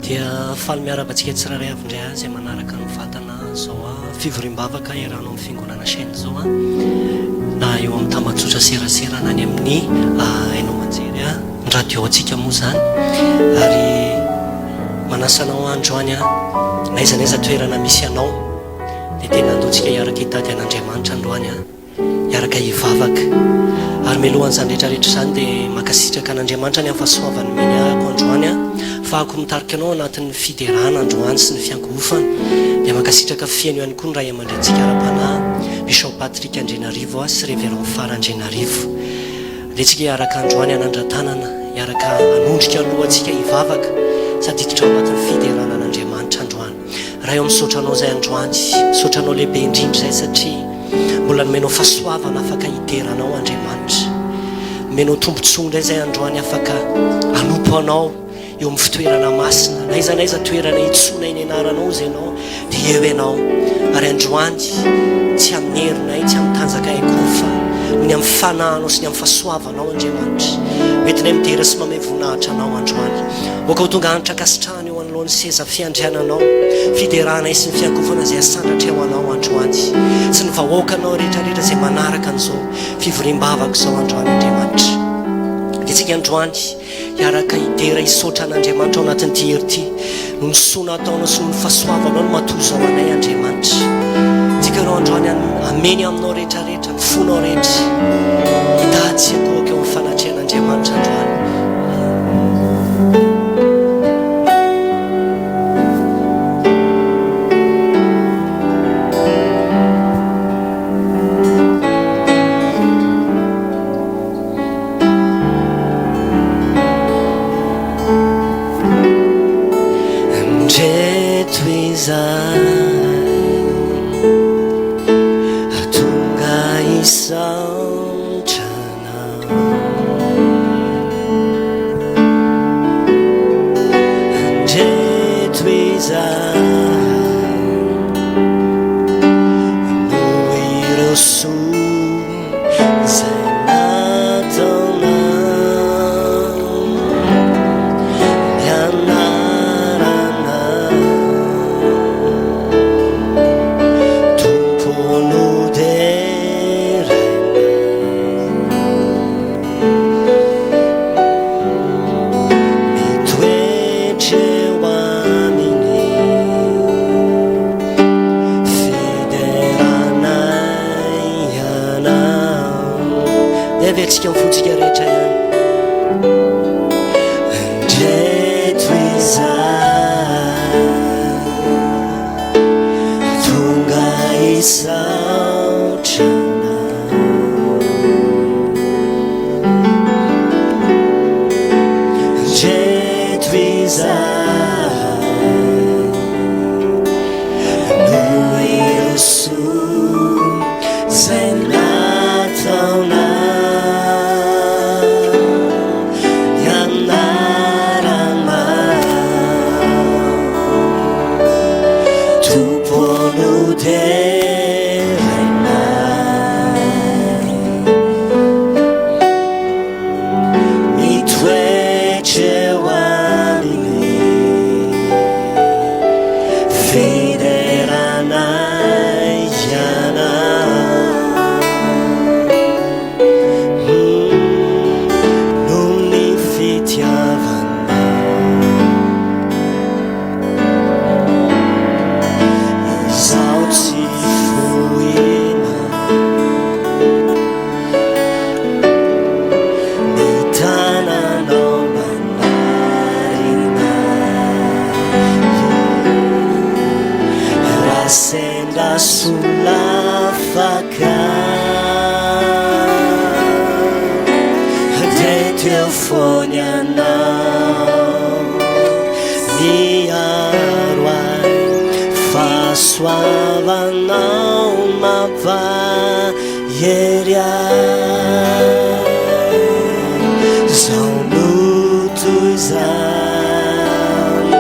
Dia faly miarahaba antsika tsirairay avy indray aho izay manaraka ny vatana izao fivoriam-bavaka iarahanao amin'ny Fiangonana Chaîne izao na eo amin'ny tambajotra serasera na any amin'ny haino aman-jery ny radio antsika moa izany ary manasa anao androany na aiza na aiza toerana misy anao dia tena andeontsika hiaraka hitady an'Andriamanitra androany. Hiaraka hivavaka. Ary mialohan'izany rehetra rehetra izany dia mankasitraka an'Andriamanitra ny amin'ny fahasoavany nomeny ahako androany ahafahako mitarika anao anatin'ny fiderana androany sy ny fiankohofana. Dia mankasitraka feno ihany koa ny ray aman-drenintsika ara-panahy, Bishop Patrick Andrianarivo sy Révérend Fara Andrianarivo. Andeha tsika hiaraka androany hanandra-tanana, hiaraka hanondrika loha antsika hivavaka sady hiditra ao anatin'ny fiderana an'Andriamanitra androany. Ray ô misaotra anao izay androany, misaotra anao lehibe indrindra izay satria mbola nomenao fahasoavana afaka hidera anao Andriamanitra. Nomenao tombontsoa indray izay androany afaka hanompo anao eo amin'ny fitoerana masina. Na aiza na aiza toerana itsoanay ny anaranao izay ianao dia eo ianao. Ary androany tsy amin'ny herinay, tsy amin'ny tanjakay akory fa noho ny amin'ny fanahinao sy ny amin'ny fahasoavanao Andriamanitra. Hoentinay midera sy mamehy voninahitra anao androany. Aoka ho tonga hanitra ankasitrahana eo anoloan'ny seza fiandriananao, fideranay sy ny fiankofana izay asandratra eo anao androany, sy ny vahoakanao rehetra rehetra izay manaraka an'izao fivoriam-bavaka izao androany Andriamanitra. Dia tsika androany hiaraka hidera hisaotra an'Andriamanitra ao anatin'ity hery ity noho ny soa nataonao sy noho ny fahasoavanao no matoa izao anay Andriamanitra. Tsika ireo androany hameny aminao rehetra rehetra ny fonao rehetra hitady sy hiankohoka eo amin'ny fanatrehan'Andriamanitra androany. Ndreto izahay tonga hisaotra anao. Ndreto izahay noho ireo soa Izay nataonao ny anaranao Tompo no derainay Mitoetra eo aminy Fideranay Ianao. Dia averintsika amin'ny fontsika rehetra ihany. Ndreto izahay tonga hisaotra Anao. Ndreto izahay noho ireo soa Zay nataonao ny anaranao Tompo no derainay Mitoetra eo aminy Fiderana Sendra solafaka Dia teo foana ianao Niaro ahy Fahasoavanao mampahery ahy Zao no toy izany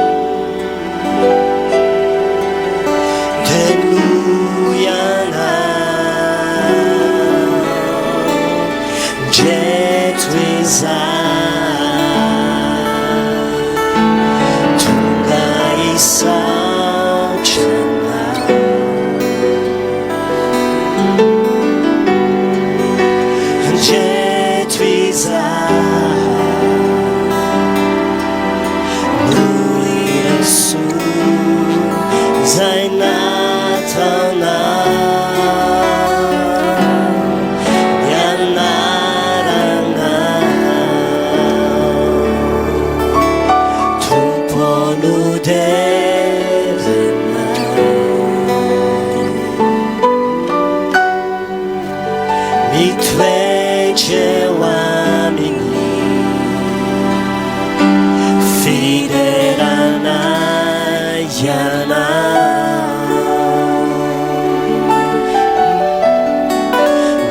Mitoetra eo aminy Fiderana Ianao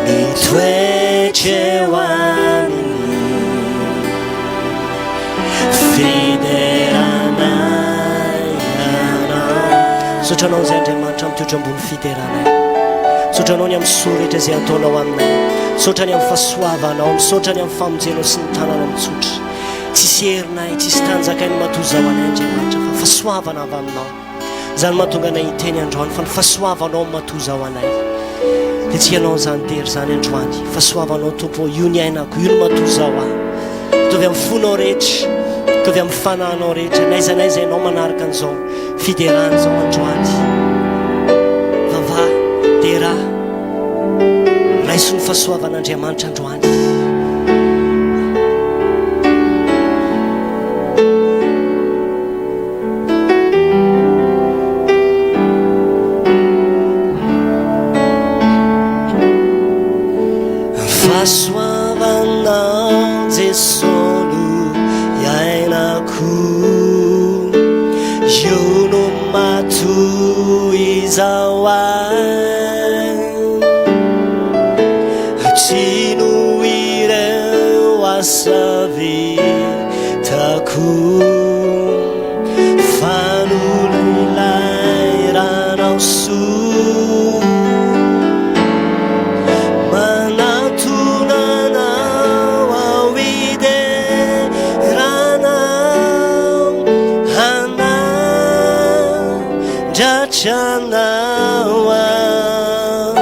Mitoetra eo aminy Fiderana Ianao. Misaotra Anao izay Andriamanitra mitoetra ambony fideranay. Misaotra Anao ny amin'ny soa rehetra izay ataonao aminay. Misaotra ny amin'ny fahasoavanao, misaotra ny amin'ny famonjenao sy ny tananao mitsotra. Tsisy herinay, tsisy tanjakay no matoa izao anay Andriamanitra fa fahasoavana avy aminao. Izany mahatonga anay hiteny androany fa ny fahasoavanao no matoa izao anay. Dia tsy ianao izany dera izany androany. Fahasoavanao Tompo ô, io ny ainako, io no matoa izao ahy. Mitovy amin'ny fonao rehetra, mitovy amin'ny fanahinao rehetra, n'aiza n'aiza ianao manaraka an'izao fiderana izao androany. Vavaha, derà, raiso ny fahasoavan'Andriamanitra androany. Fahasoavanao Jeso no iainako Io no matoa izao ahy Tsy noho ireo asa vitako Fa noho ilay ranao soa Manatona anao aho hidera anao Hanandratra anao aho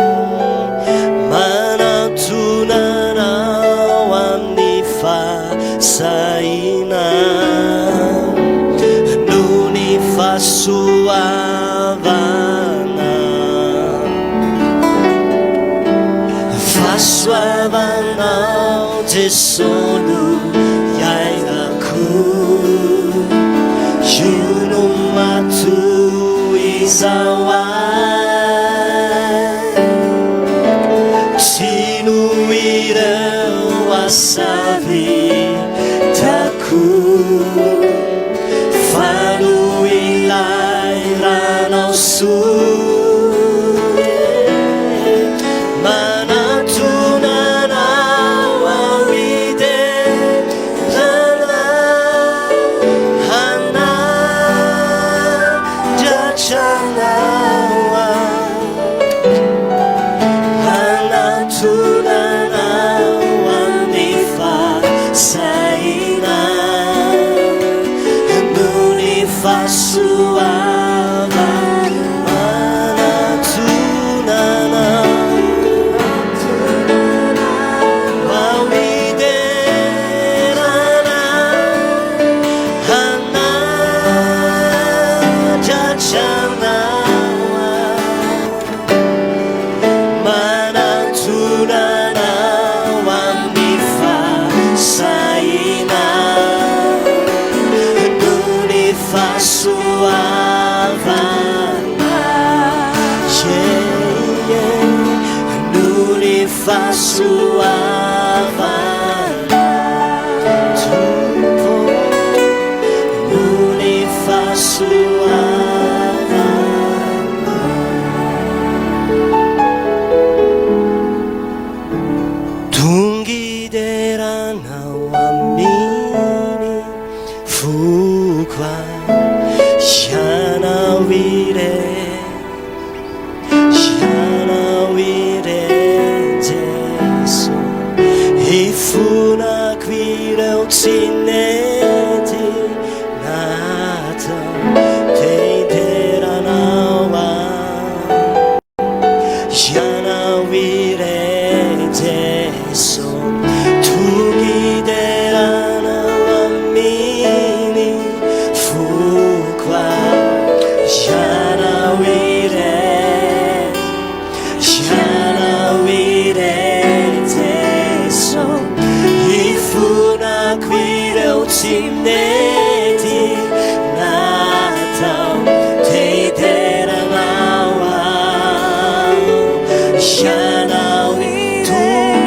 Manatona anao amin'ny fahasahiana Noho ny fahasoavana Fahasoavanao Jeso no iainako Io no matoa izao ahy Tsy noho ireo asa vitako Fa noho ilay ranao soa Manantona anao aho hiderana Hanandratra anao aho Hanantona anao amin'ny fahasahiana Noho ny fahasoavana Manantona anao Aho hidera anao Hanandratra anao aho Manantona anao amin'ny fahasahiana Noho ny fahasoavana Yeah, yeah. Noho ny fahasoavana Tompo Noho ny fahasoavana Tonga hideranao amin'ny foko aho Ianao irery Ianao irery Jeso Hifonako ireo tsy nety natao Te hideranao aho Ianao irery Jeso Tonga hideranao amin'ny foko aho Ianao irery Ianao irery Jeso Hifonako ireo tsy nety natao Te hideranao aho Ianao irery.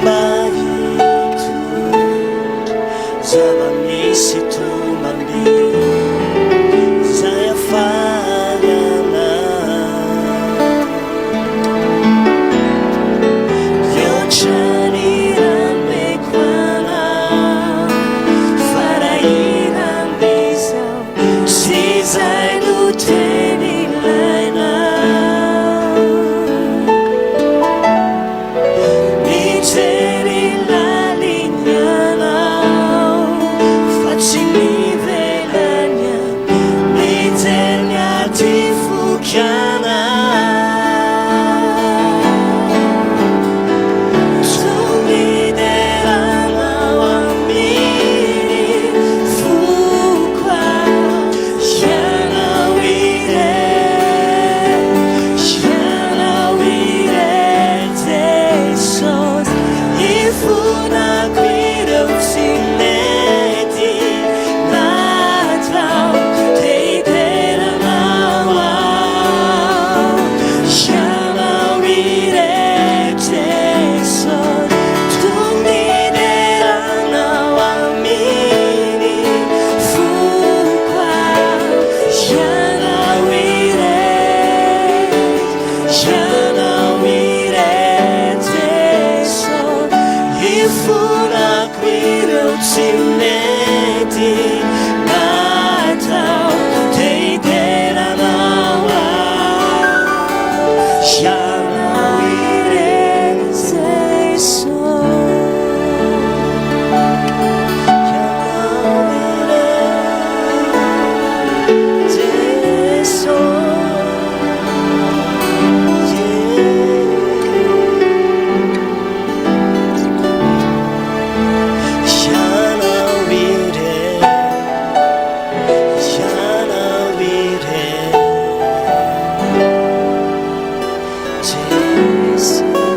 mba hitondra zava-misy tombam-by izay hahafaly anah. Mihoatra ny ranomeko anah, fa raha hirambe izao, tsy izay no teny ilaina. Mijery lalina ianao fa tsy ny ivelany ihany, mijery ny aty foko ianao. Tongiderana ao amin'ny foko aho, ianao irery, ianao irery Jesosy, ifonako ireo tsy mety natao, te hidera Anao aho, ianao irery Jesosy, tongiderana ao amin'ny foko aho, ianao irery, ianao irery Jesosy, ifonako ireo tsy mety natao, te hidera Anao aho, ianao irery Jesosy, ianao irery Jesosy. Ianao irery, ianao irery, Jesoa.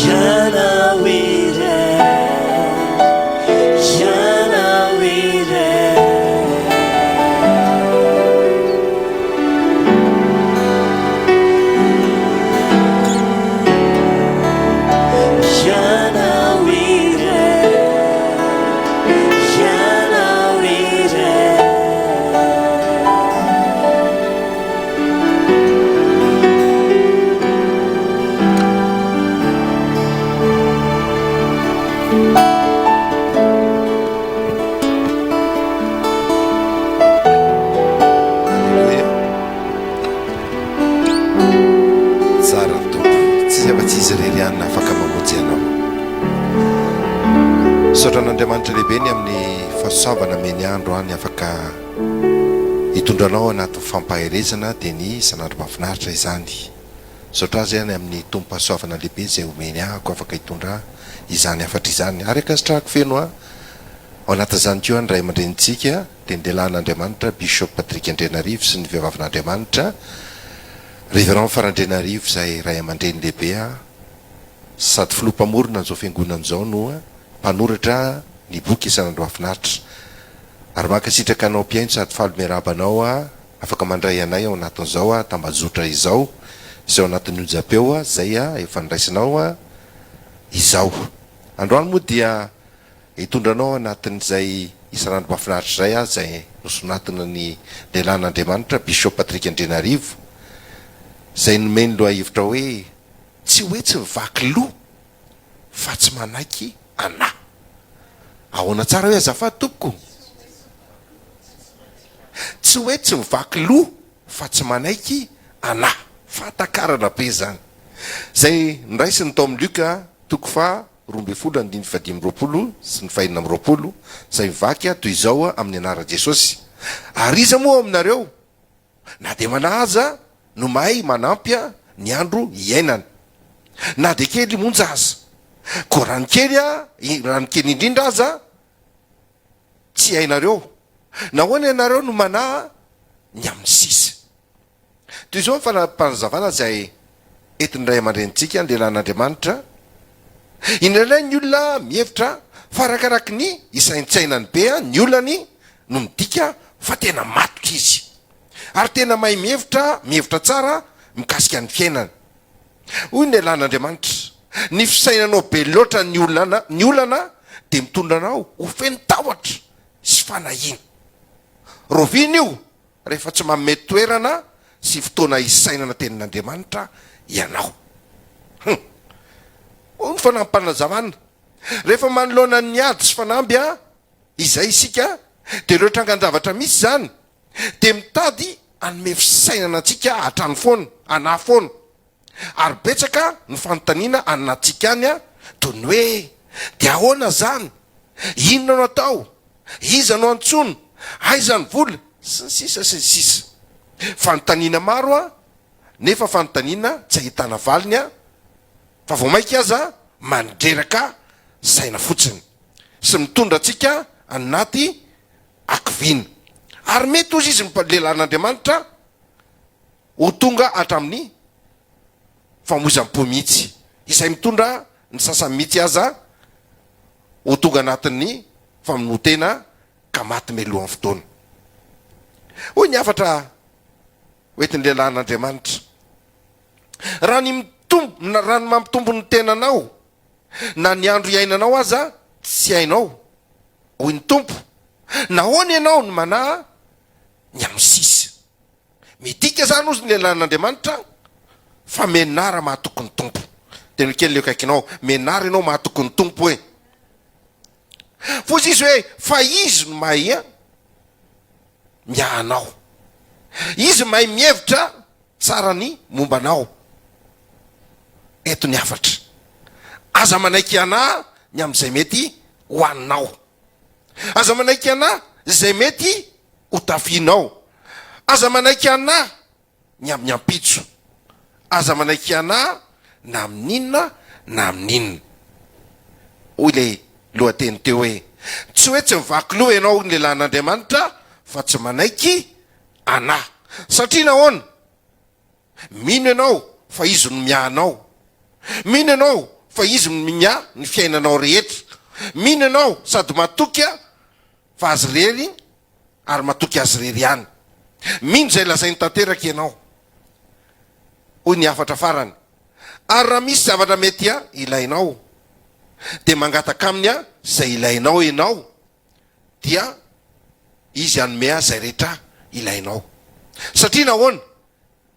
Ianao irery, ianao irery. Ianao irery, ianao irery. Aleloia. Tsara ny Tompo. Tsy afa-tsy Izy irery ihany no afaka mamonjy anao. Misaotra an'Andriamanitra lehibe ny amin'ny fahasoavana omeny ahy androany afaka hitondra anao anatin'ny fampaherezana dia ny isan'andro mahafinaritra izany. Misaotra Azy aho ny amin'ny tombom-pahasoavana lehibe izay omeny ahako afaka hitondra izany hafatra izany. Ary ankasitrahako feno aho ao anatin'izany koa ny ray aman-drenintsika dia ny lehilahin'Andriamanitra Bishop Patrick Andrianarivo sy ny vehivavin'Andriamanitra Révérend Fara Andrianarivo izay ray aman-dreny lehibe aho sady filoha mpamorona an'izao fiangonana izao no mpanoratra ny boky isan'andro mahafinaritra. Ary mankasitraka anao mpihaino sady faly miarahaba anao aho Afaka mandray anay ao anatin'izao tambajotra izao sy ao anatin'ny onjam-peo izay efa niraisinao izao. Androany moa dia hitondra anao ao anatin'izay isan'andro mahafinaritra izay aho izay nosonatina ny lehilahin'Andriamanitra Bishop Patrick Andrianarivo izay nomeny lohahevitra hoe Tsy hoe tsy mivaky loha fa tsy manaiky anà. Ahoana tsara hoe azafady tompoko? Tsy hoe tsy mivaky loha fa tsy manaiky anà. Fahatakarana be izany. Izay noraisiny tao amin'ny Lioka toko faha 12 andininy faha 25 sy ny faha 26, izay mivaky toy izao amin'ny anaran'i Jesosy, Ary iza moa ao aminareo Na dia manahy aza no mahay manampy ny andro iainana. Na dia kely monja aza. Koa raha ny kely, raha ny kely indrindra aza tsy hainareo, nahoana ianareo no manahy ny amin'ny sisa? Toy izao ny fanapanazavana izay entin'ny ray aman-drenintsika ny lehilahin'Andriamanitra, Indraindray ny olona mihevitra fa arakaraky ny isaintsainany be ny olany no midika fa tena matotra izy. Ary tena mahay mihevitra, mihevitra tsara. mikasika ny fiainana. Hoy ny lehilahin'Andriamanitra, Ny fisainanao be loatra ny olana ny olana dia mitondra anao ho feno tahotra sy fanahiana. Rahoviana io? Rehefa tsy manome toerana sy fotoana hisainana tenin'Andriamanitra ianao. Hum. Hoy ny fanampim-panazavana, Rehefa manoloana ny ady sy fanamby izay isika, dia ireo trangan-javatra misy izany dia mitady hanome fisainana antsika hatrany foana, hanahy foana. Ary betsaka ny fanontaniana ananantsika any toy ny hoe, dia ahoana izany? Inona no atao? Iza no antsoina? Aiza ny vola? Sy ny sisa sy ny sisa. Fanontaniana maro nefa fanontaniana tsy ahitana valiny fa vao mainka aza mandreraka saina fotsiny sy mitondra antsika anaty hakiviana. Ary mety hozy izy ny lehilahin'Andriamanitra ho tonga hatramin'ny famoizam-po mihitsy, izay mitondra ny sasany mihitsy aza ho tonga anatin'ny famonoan-tena ka maty mialohan'ny fotoana. Hoy ny hafatra hoentin'ny lehilahin'Andriamanitra, Raha ny mitombo, raha ny mampitombo ny tenanao na ny andro iainanao aza tsy hainao, hoy ny Tompo, nahoana ianao no manahy ny amin'ny sisa? Midika izany hozy ny lehilahin'Andriamanitra fa menara mahatoky ny Tompo. Teno kely le akaikinao, menara ianao mahatoky ny Tompo e. Fozy izy hoe fa izy no mahay miaha anao. Izy mahay mihevitra tsara ny momba anao. Eto ny hafatra. Aza manaiky hanahy ny amin'izay mety ho haninao. Aza manaiky hanahy izay mety ho tafihinao. Aza manaiky hanahy ny amin'ny ampitso. Aza manaiky hanahy na amin'inona na amin'inona. Hoy ilay lohateny teo hoe, Tsy hoe tsy mivaky loha ianao hoy ny lehilahin'Andriamanitra fa tsy manaiky hanahy. Satria nahoana? Mino ianao fa Izy no miahy anao. Mino ianao fa Izy no miahy ny fiainanao rehetra. Mino ianao sady matoky fa Azy irery ary matoky Azy irery ihany. Mino izay lazainy tanteraka ianao. Hoy ny hafatra farany, Ary raha misy zavatra mety ilainao, dia mangataka Aminy izay ilainao ianao. dia Izy hanome ahy izay rehetra ilainao. Satria nahoana?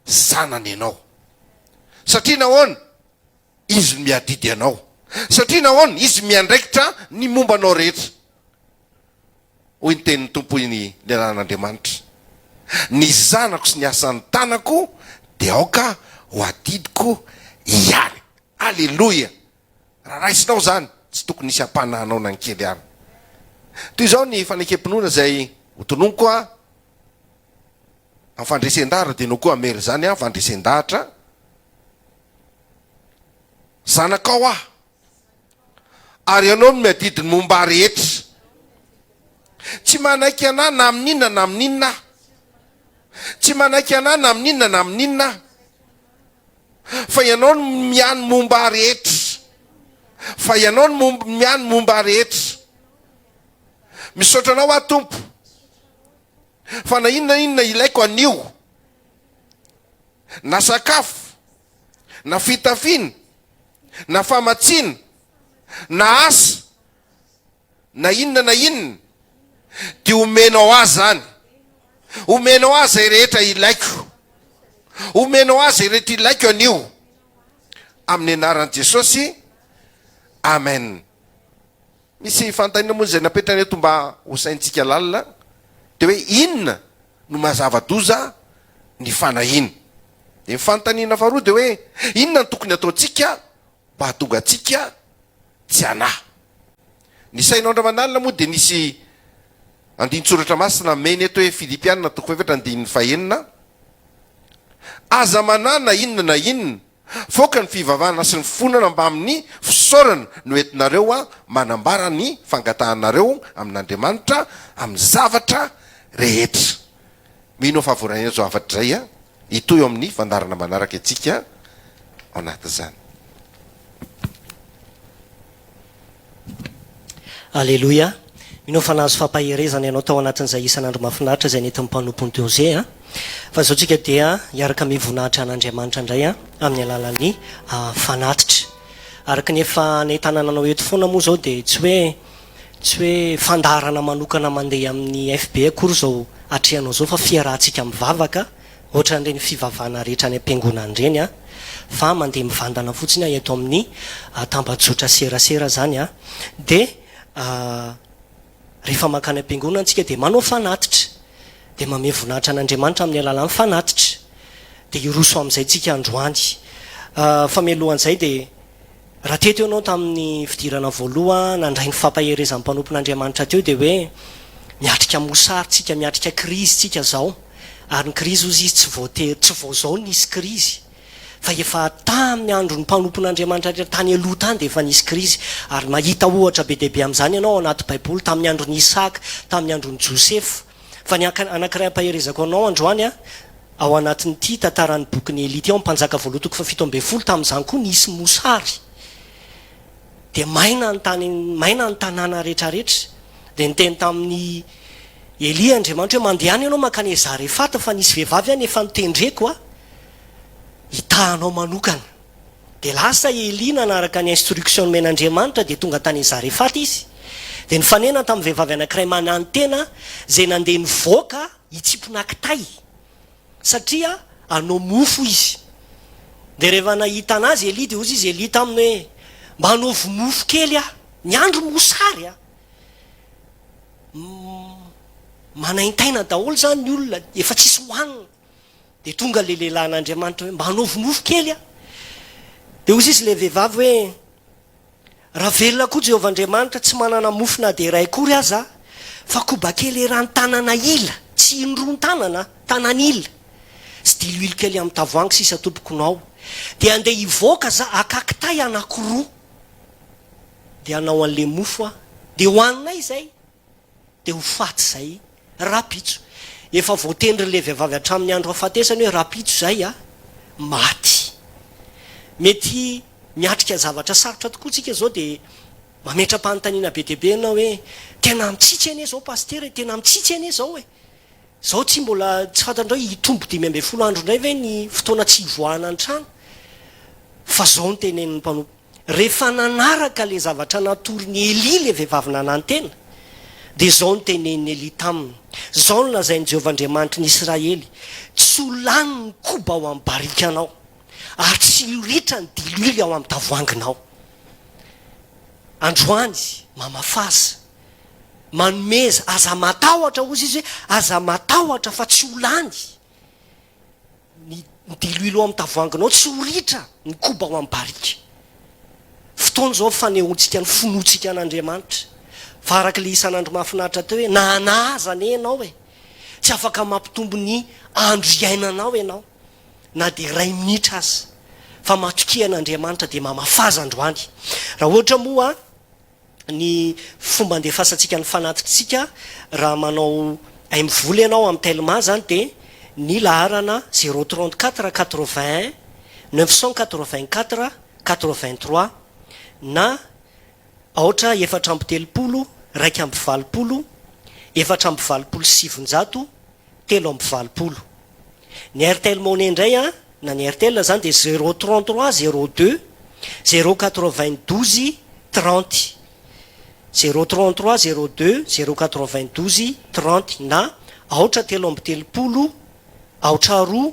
Zanany ianao. Satria nahoana? Izy no miadidy anao. Satria nahoana? Izy miandraikitra ny momba anao rehetra. Hoy ny tenin'ny Tompo, hoy ny lehilahin'Andriamanitra, Ny zanako sy ny asan'ny tanako dia aoka ho adidiko ihany. Aleloia! Raha raisinao izany, tsy tokony hisy hampanahy anao na ny kely ary. Toy izao ny fanekem-pinoana izay hotononiko aho amin'ny fandresen-dahatra, dia ianao koa hamela izany amin'ny fandresen-dahatra, Zanakao aho, ary ianao no miadidy ny momba ahy rehetra. Tsy manaiky anà na amin'inona na amin'inona aho. Tsy manaiky anà na amin'inona na amin'inona aho. Fa ianao no miahy ny momba ahy rehetra. Fa ianao no miahy ny momba ahy rehetra. Misaotra anao aho Tompo. Fa na inona inona ilaiko anio, na sakafo, na fitafiana, na famatsiana, na asa, na inona na inona dia omenao ahy izany, omenao ahy izay rehetra ilaiko, omenao ahy izay rehetra ilaiko anio, amin'ny anaran'i Jesosy, amen. Misy fanontaniana moa izay napetrany eto mba ho saintsika lalina, dia hoe inona no maha zava-doza ny fanahiana? Dia ny fanontaniana faharoa dia hoe inona no tokony hataontsika mba hahatonga antsika tsy hanahy. Ny sainao andramanalina moa dia nisy andinin-tsoratra masina ameny eto hoe Filipiana toko fahefatra andininy fahenina, Aza manahy na inona na inona, faoka ny fivavahana sy ny fifonana mbamin'ny fisaorana no entinareo manambara ny fangatahanareo amin'Andriamanitra amin'ny zavatra rehetra. Mino aho fa voarainao izao hafatra izay. Hitohy ao amin'ny fandaharana manaraka isika ao anatin'izany. Aleloia! Mino aho fa nahazo fampaherezana ianao tao anatin'izay isan'andro mahafinaritra izay nentin'ny mpanompon'i Dose a. Fa izao tsika dia hiaraka mivonahitra an'Andriamanitra indray a, amin'ny alalan'ny fanatitra. Araka ny efa nentanana anao eto foana moa izao dia tsy hoe tsy hoe fandaharana manokana mandeha amin'ny FB akory izao atrehanao izao fa fiarahantsika mivavaka ohatran'ireny fivavahana rehetra any am-piangonana ireny a, fa mandeha mivantana fotsiny aho eto amin'ny tambajotra serasera izany a, dia Rehefa mankany am-piangonana isika dia manao fanatitra, dia mamehy voninahitra an'Andriamanitra amin'ny alalan'ny fanatitra. Dia hiroso amin'izay isika androany. Fa mialohan'izay dia raha teto ianao tamin'ny fidirana voaloha nandray ny fampaherezan'ny mpanompon'Andriamanitra teo dia hoe miatrika mosary isika, miatrika krizy isika izao. Ary ny krizy hozy izy tsy voatery, tsy vao izao nisy krizy. Fa efa tamin'ny andron'ny mpanompon'Andriamanitra rehetra tany aloha tany dia efa nisy krizy. Ary mahita ohatra be dia be amin'izany ianao ao anaty Baiboly, tamin'ny andron'i Isaka, tamin'ny andron'i Josefa. Fa ny anankiray ampaherezako anao androany, ao anatin'ity tantaran'ny bokin'i Elia ity, ao amin'ny Mpanjaka voalohany toko fahafito ambin'ny folo, tamin'izany koa nisy mosary. Dia maina ny tany, maina ny tanàna rehetrarehetra. Dia niteny tamin'i Elia Andriamanitra hoe, Mandehana ianao mankany Zarefata, fa nisy vehivavy any efa notendreko hitaha anao manokana. Dia lasa i Elia nanaraka ny instruction nomen'Andriamanitra, dia tonga tany Zarefata izy. Dia nifanena tamin'ny vehivavy anankiray mananotena izay nandeha nivoaka hitsimpona kitay, satria hanao mofo izy. Dia rehefa nahita an'azy Elia, dia hozy izy Elia taminy hoe, Mba anaovy mofo kely aho. Ny andro mosary a! Manaintaina daholo izany ny olona, efa tsisy hohanina. Dia tonga ilay lehilahin'Andriamanitra hoe, Mba anaovy mofo kely aho. Dia hozy izy ilay vehivavy hoe, Raha velona koa Jehovah Andriamanitra, tsy manana mofo na dia iray akory aza aho, fa koba kely eran'ny tanana ila, tsy indroan-tanana, tanan'ila, sy diloilo kely amin'ny tavoahangy sisa tompoko no ao. Dia handeha hivoaka za haka kitay anankiroa, dia hanao an'ilay mofo aho, dia hohaninay izay. dia ho faty izay rahampitso. Efa voatendrin'ilay vehivavy hatramin'ny andro hahafatesany hoe rahampitso izay a, maty. Mety miatrika zavatra sarotra tokoa tsika izao dia mametra-panontaniana be dia be ianao hoe tena mitsitsy anie izao pasitera e, tena mitsitsy anie izao e. Izao tsy mbola tsy fantatrao hoe hitombo 15 andro indray ve ny fotoana tsy hivoahana ny trano. Fa izao no tenenin'ny mpanompo. Rehefa nanaraka ilay zavatra natoron'i Elia ilay vehivavy nanantena, dia izao no tenenin'i Elia taminy, Izao no lazain'i Jehovah Andriamanitry ny Israely, 'Tsy ho lany ny koba ao amin'ny barikanao, ary tsy ho ritra ny diloilo ao amin'ny tavoahanginao. Androany, mamafaza, manomeza, aza matahotra, hozy izy hoe, aza matahotra fa tsy ho lany. Ny diloilo ao amin'ny tavoahanginao tsy ho ritra ny koba ao amin'ny barika. Fotoana izao fanehoantsika ny finoantsika an'Andriamanitra. Fa araka ilay isan'andro mahafinaritra teo hoe na an'aza anie ianao e! Tsy afaka mampitombo ny andro iainanao ianao na dia iray minitra aza. Fa matokia an'Andriamanitra dia mamafaza androany. Raha ohatra moa ny fomba andefasantsika ny fanatitritsika raha manao MVola ianao amin'ny Telma izany dia ny laharana zéro 34 81 984 83 na aotra 34 81 984 83. Ny Airtel Money indray an, na ny Airtel izany dia zéro 33 02 zéro 92 30, zéro 33 02 zéro 92 30 na aotra 33 aotra 2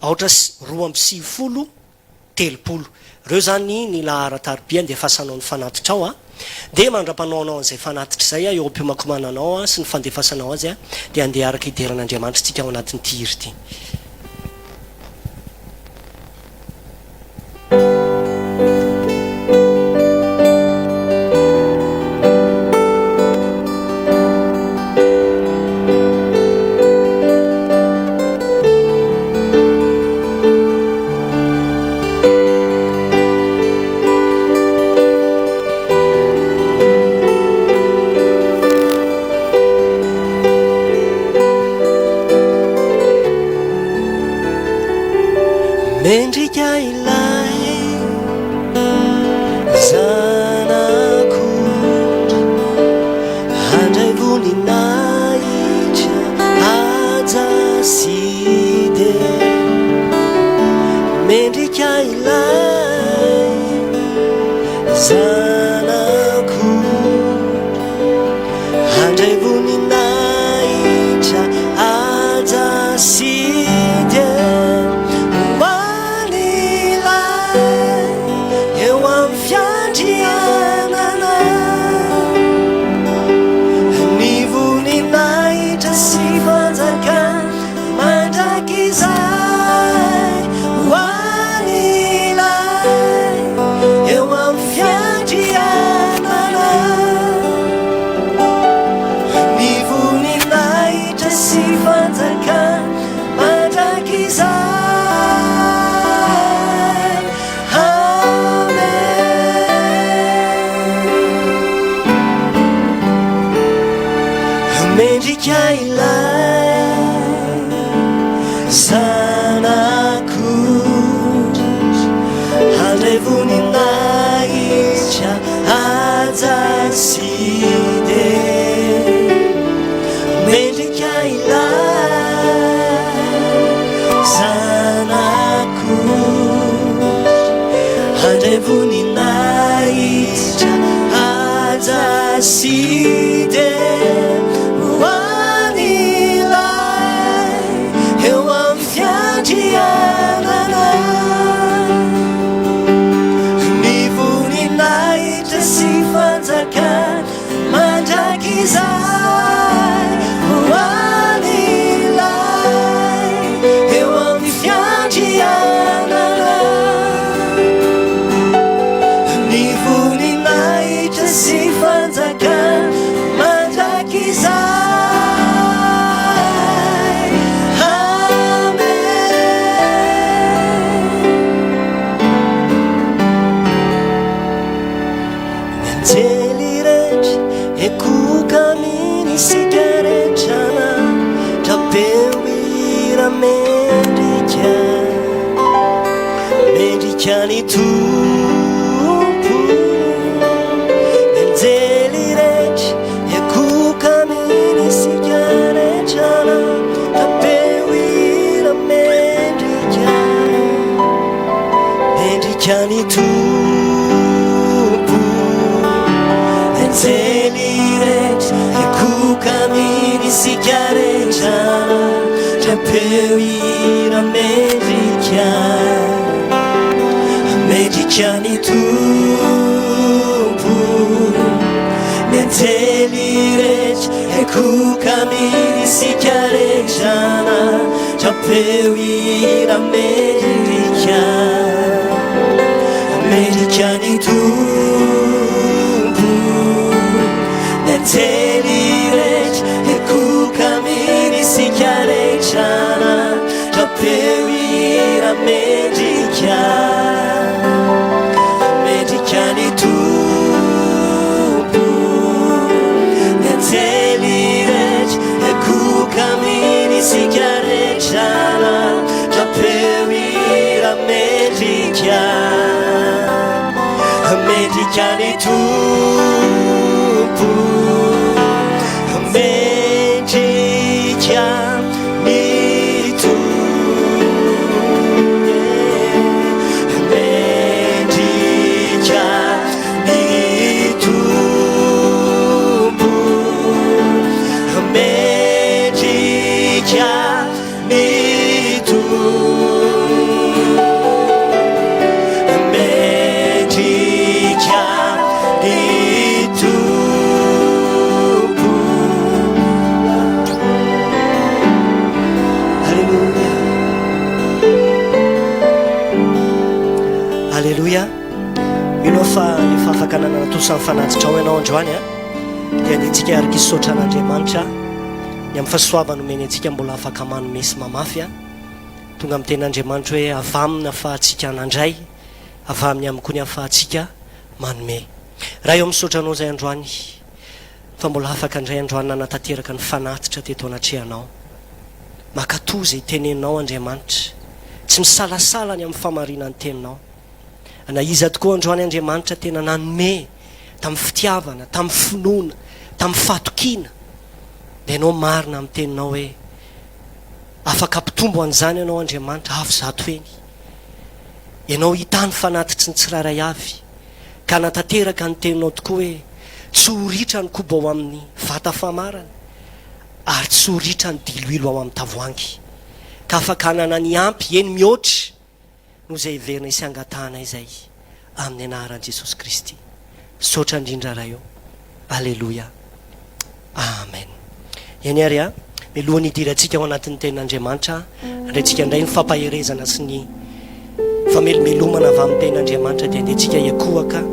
aotra 92 30. Ireo izany ny laharan-tariby andefasanao ny fanatitrao a. Dia mandra-panao anao an'izay fanatitra izay a, eo am-piomankomananao sy ny fandefasanao azy a, dia andeha araka hideran'Andriamanitra isika ao anatin'ity hira ity. Mendrika ilay zanak'ondry. sy fanjakana mandrakizay. Amen. Mendrika ilay Zanak'ondry handray voninahitra, haja sy dera. Mendrika ilay Zanak'ondry handray voninahitra, haja sy dera ho an'ilay eo amin'ny fiandrianana. Ny voninahitra sy fanjakana mandrakizay ho an'ilay eo amin'ny fiandrianana. Ny voninahitra sy fanjakana mandrakizay. Amen. Ny anjely rehetra ekoka aminy isika rehetra Trapeo hira mendrika Mendrika ny Tompo Ny anjely rehetra ekoka aminy isika rehetra Trapeo hira mendrika Mendrika ny Tompo Ny anjely rehetra hikoka aminy isika rehetra Trapeo hira mendrika Mendrika ny Tompo Ny anjely rehetra hikoka aminy isika rehetra Trapeo hira mendrika Mendrika ny Tompo Ny anjely rehetra hikoka aminy isika rehetra Trapeo hira mendrika Mendrika ny Tompo Ny anjely rehetra hikoka aminy isika rehetra Trapeo hira mendrika Mendrika ny Tompo Mendrika ny Tompo Mendrika ny Tompo Mendrika ny Tompo Mendrika ny Tompo Alléluia Alléluia Mino aho fa efa afaka nanana-tosa ny fanatitrao ianao androany a dia andehantsika hiaraka hisaotra an'Andriamanitra Ny amin'ny fahasoavana omeny antsika mbola afaka manome sy mamafy a. Tonga amin'ny tenin'Andriamanitra hoe avy aminy ahafahantsika nandray, avy aminy ihany koa ny ahafahantsika manome. Ray ô misaotra anao izay androany fa mbola afaka indray androany nanatanteraka ny fanatitra teto anatrehanao. Mankatò izay teneninao Andriamanitra. Tsy misalasala ny amin'ny famarinan'ny teninao. Na iza tokoa androany Andriamanitra tena nanome tamin'ny fitiavana, tamin'ny finoana, tamin'ny fahatokiana, dia ianao marina amin'ny teninao hoe afaka hampitombo an'izany ianao Andriamanitra avo zato heny. Ianao hitahy ny fanatitry ny tsirairay avy ka hanatanteraka ny teninao tokoa hoe tsy ho ritra ny koba ao amin'ny vata famarana ary tsy ho ritra ny diloilo ao amin'ny tavoahangy ka afaka hanana ny ampy, eny mihoatra noho izay heverina sy angatahana izay amin'ny anaran'i Jesosy Kristy. Misaotra indrindra Ray ô. Aleloia. Amen. Eny ary a, mialohan'ny hidirantsika ao anatin'ny tenin'Andriamanitra, andraintsika indray ny fampaherezana sy ny famelombelomana avy amin'ny tenin'Andriamanitra dia andehantsika hiakohaka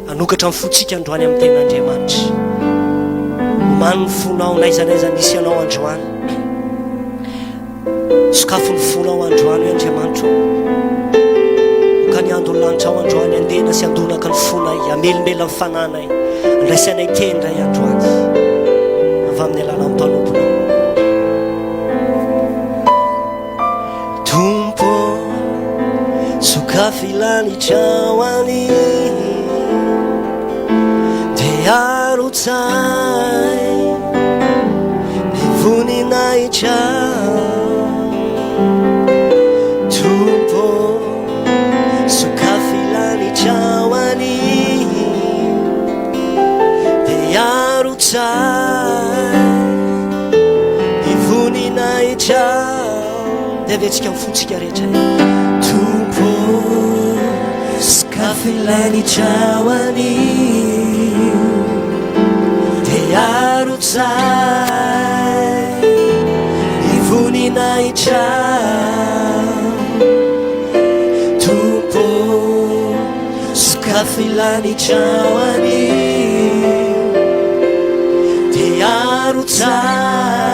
hanokatra ny fontsika androany amin'ny tenin'Andriamanitra. Omano ny fonao n'aiza n'aiza misy anao androany. Sokafy ny fonao androany hoe Andriamanitra ô. Aoka ny andon'ny lanitrao androany handena sy handonaka ny fonay, hamelombelona ny fananay, handraisanay teny indray androany avy amin'ny alalan'ny mpanomponao. Tompo, sokafy lanitrao any, dia arotsay ny voninahitrao. Tompo, sokafy lanitrao any, dia arotsay ny voninahitrao. Dia avetsika ny fontsika rehetra e. Tompo, sokafy ny lanitrao anio, dia arotsay ny voninahitrao. Tompo, sokafy ny lanitrao anio, dia arotsay.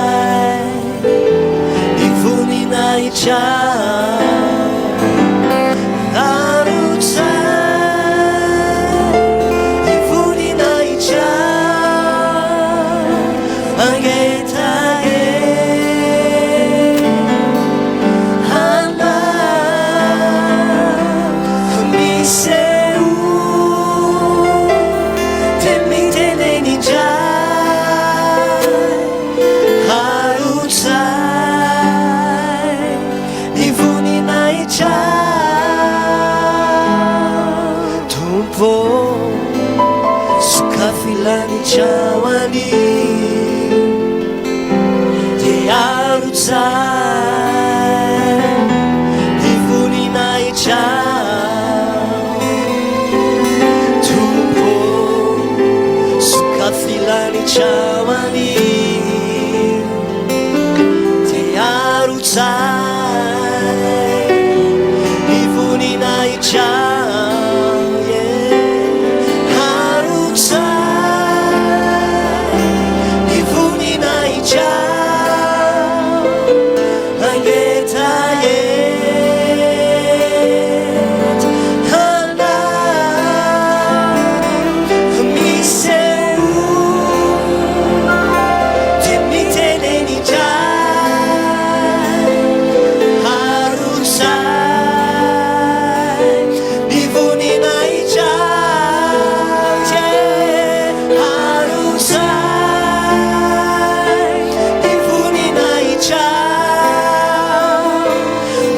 Ny voninahitra arotsay Ny voninahitra mangetaheta Anao miseho dia mitenena indray Arotsay ny voninahitra Tompo Sokafy lanitra ho anio Dia arotsay ny voninahitra Tompo Sokafy lanitra ho anio Dia arotsay ny voninahitra Yeah Arotsay ny voninahitra Mangetaheta anao Miseho dia mitenena indray Arotsay ny voninahitra Yeah Arotsay ny voninahitra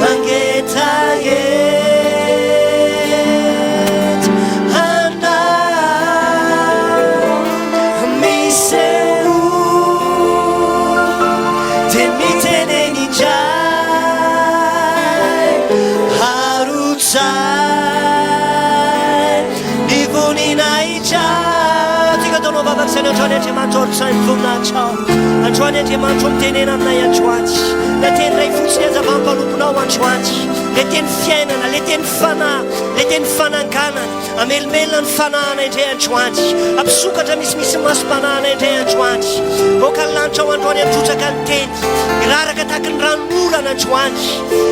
Mangetaheta anao Miseho dia mitenena indray Arotsay ny voninahitra Tonga ataonao vavaka izany androany Andriamanitra arotsay ny voninahitrao Androany Andriamanitra ô mitenena aminay androany Na teny iray fotsiny aza va mpanomponao androany Le teny fiainana, le teny fanahy, le teny fananganana Amelomelona ny fanahinay indray androany Ampisokatra misimisy ny masom-panahinay indray androany Aoka ny lanitra ao androany handrotsaka ny teny Hiraraka tahaky ny ranonorana androany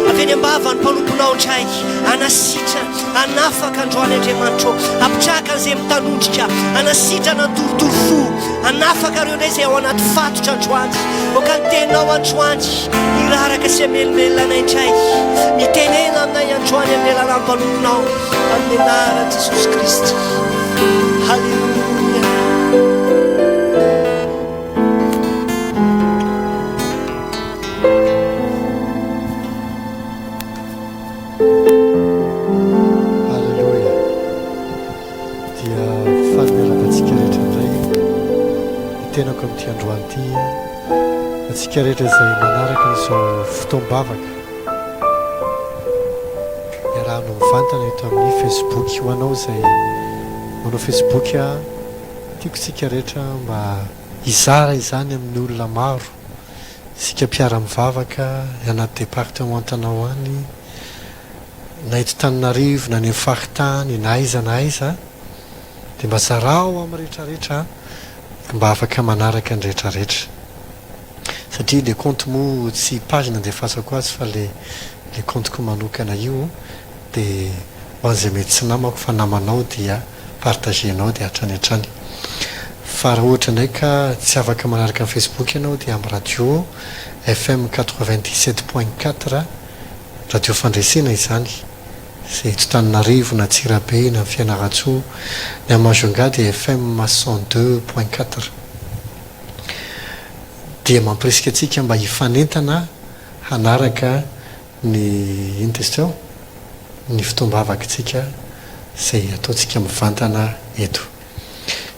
Avy eny am-bavan'ny mpanomponao indray Hanasitrana, hanafaka androany Andriamanitra ô Hampitraka an'izay mitanondrika Hanasitrana ny torotoro fo Hanafaka ireo indray izay ao anaty fatotra androany. Aoka ny teninao androany hiraraka sy hamelombelona anay indray. Mitenena aminay androany amin'ny alalan'ny mpanomponao, amin'ny anaran'i Jesosy Kristy. Haleloia. Haleloia. Dia faly miarahaba antsika rehetra indray ny tenako amin'ity androany ity. Antsika rehetra izay manaraka an'izao fotoam-bavaka iarahanao mivantana eto amin'ny Facebook. Ho anao izay manao Facebook, tiako isika rehetra mba hizara izany amin'ny olona maro. Isika mpiara-mivavaka anaty departementanao any. na eto Tananarivo na any amin'ny faritany na aiza na aiza dia mba zarao amin'ny retraretra mba afaka manaraka ny retraretra. Satria le compte moa tsy page nandefasako azy fa le le compte-ko manokana io de ho an'izay mety tsy namako fa namanao dia partager-nao dia hatrany hatrany. Fa raha ohatra indray ka tsy afaka manaraka ny Facebook ianao dia amin'ny radio FM 97 point 4, radio Fandresena izany, izay eto Tananarivo na Antsirabe na Fianarantsoa, ny any Majunga dia FM 102 point 4. Dia mampirisika antsika mba hifanentana hanaraka ny inona izy teo? Ny fotoam-bavakitsika izay ataontsika mivantana eto.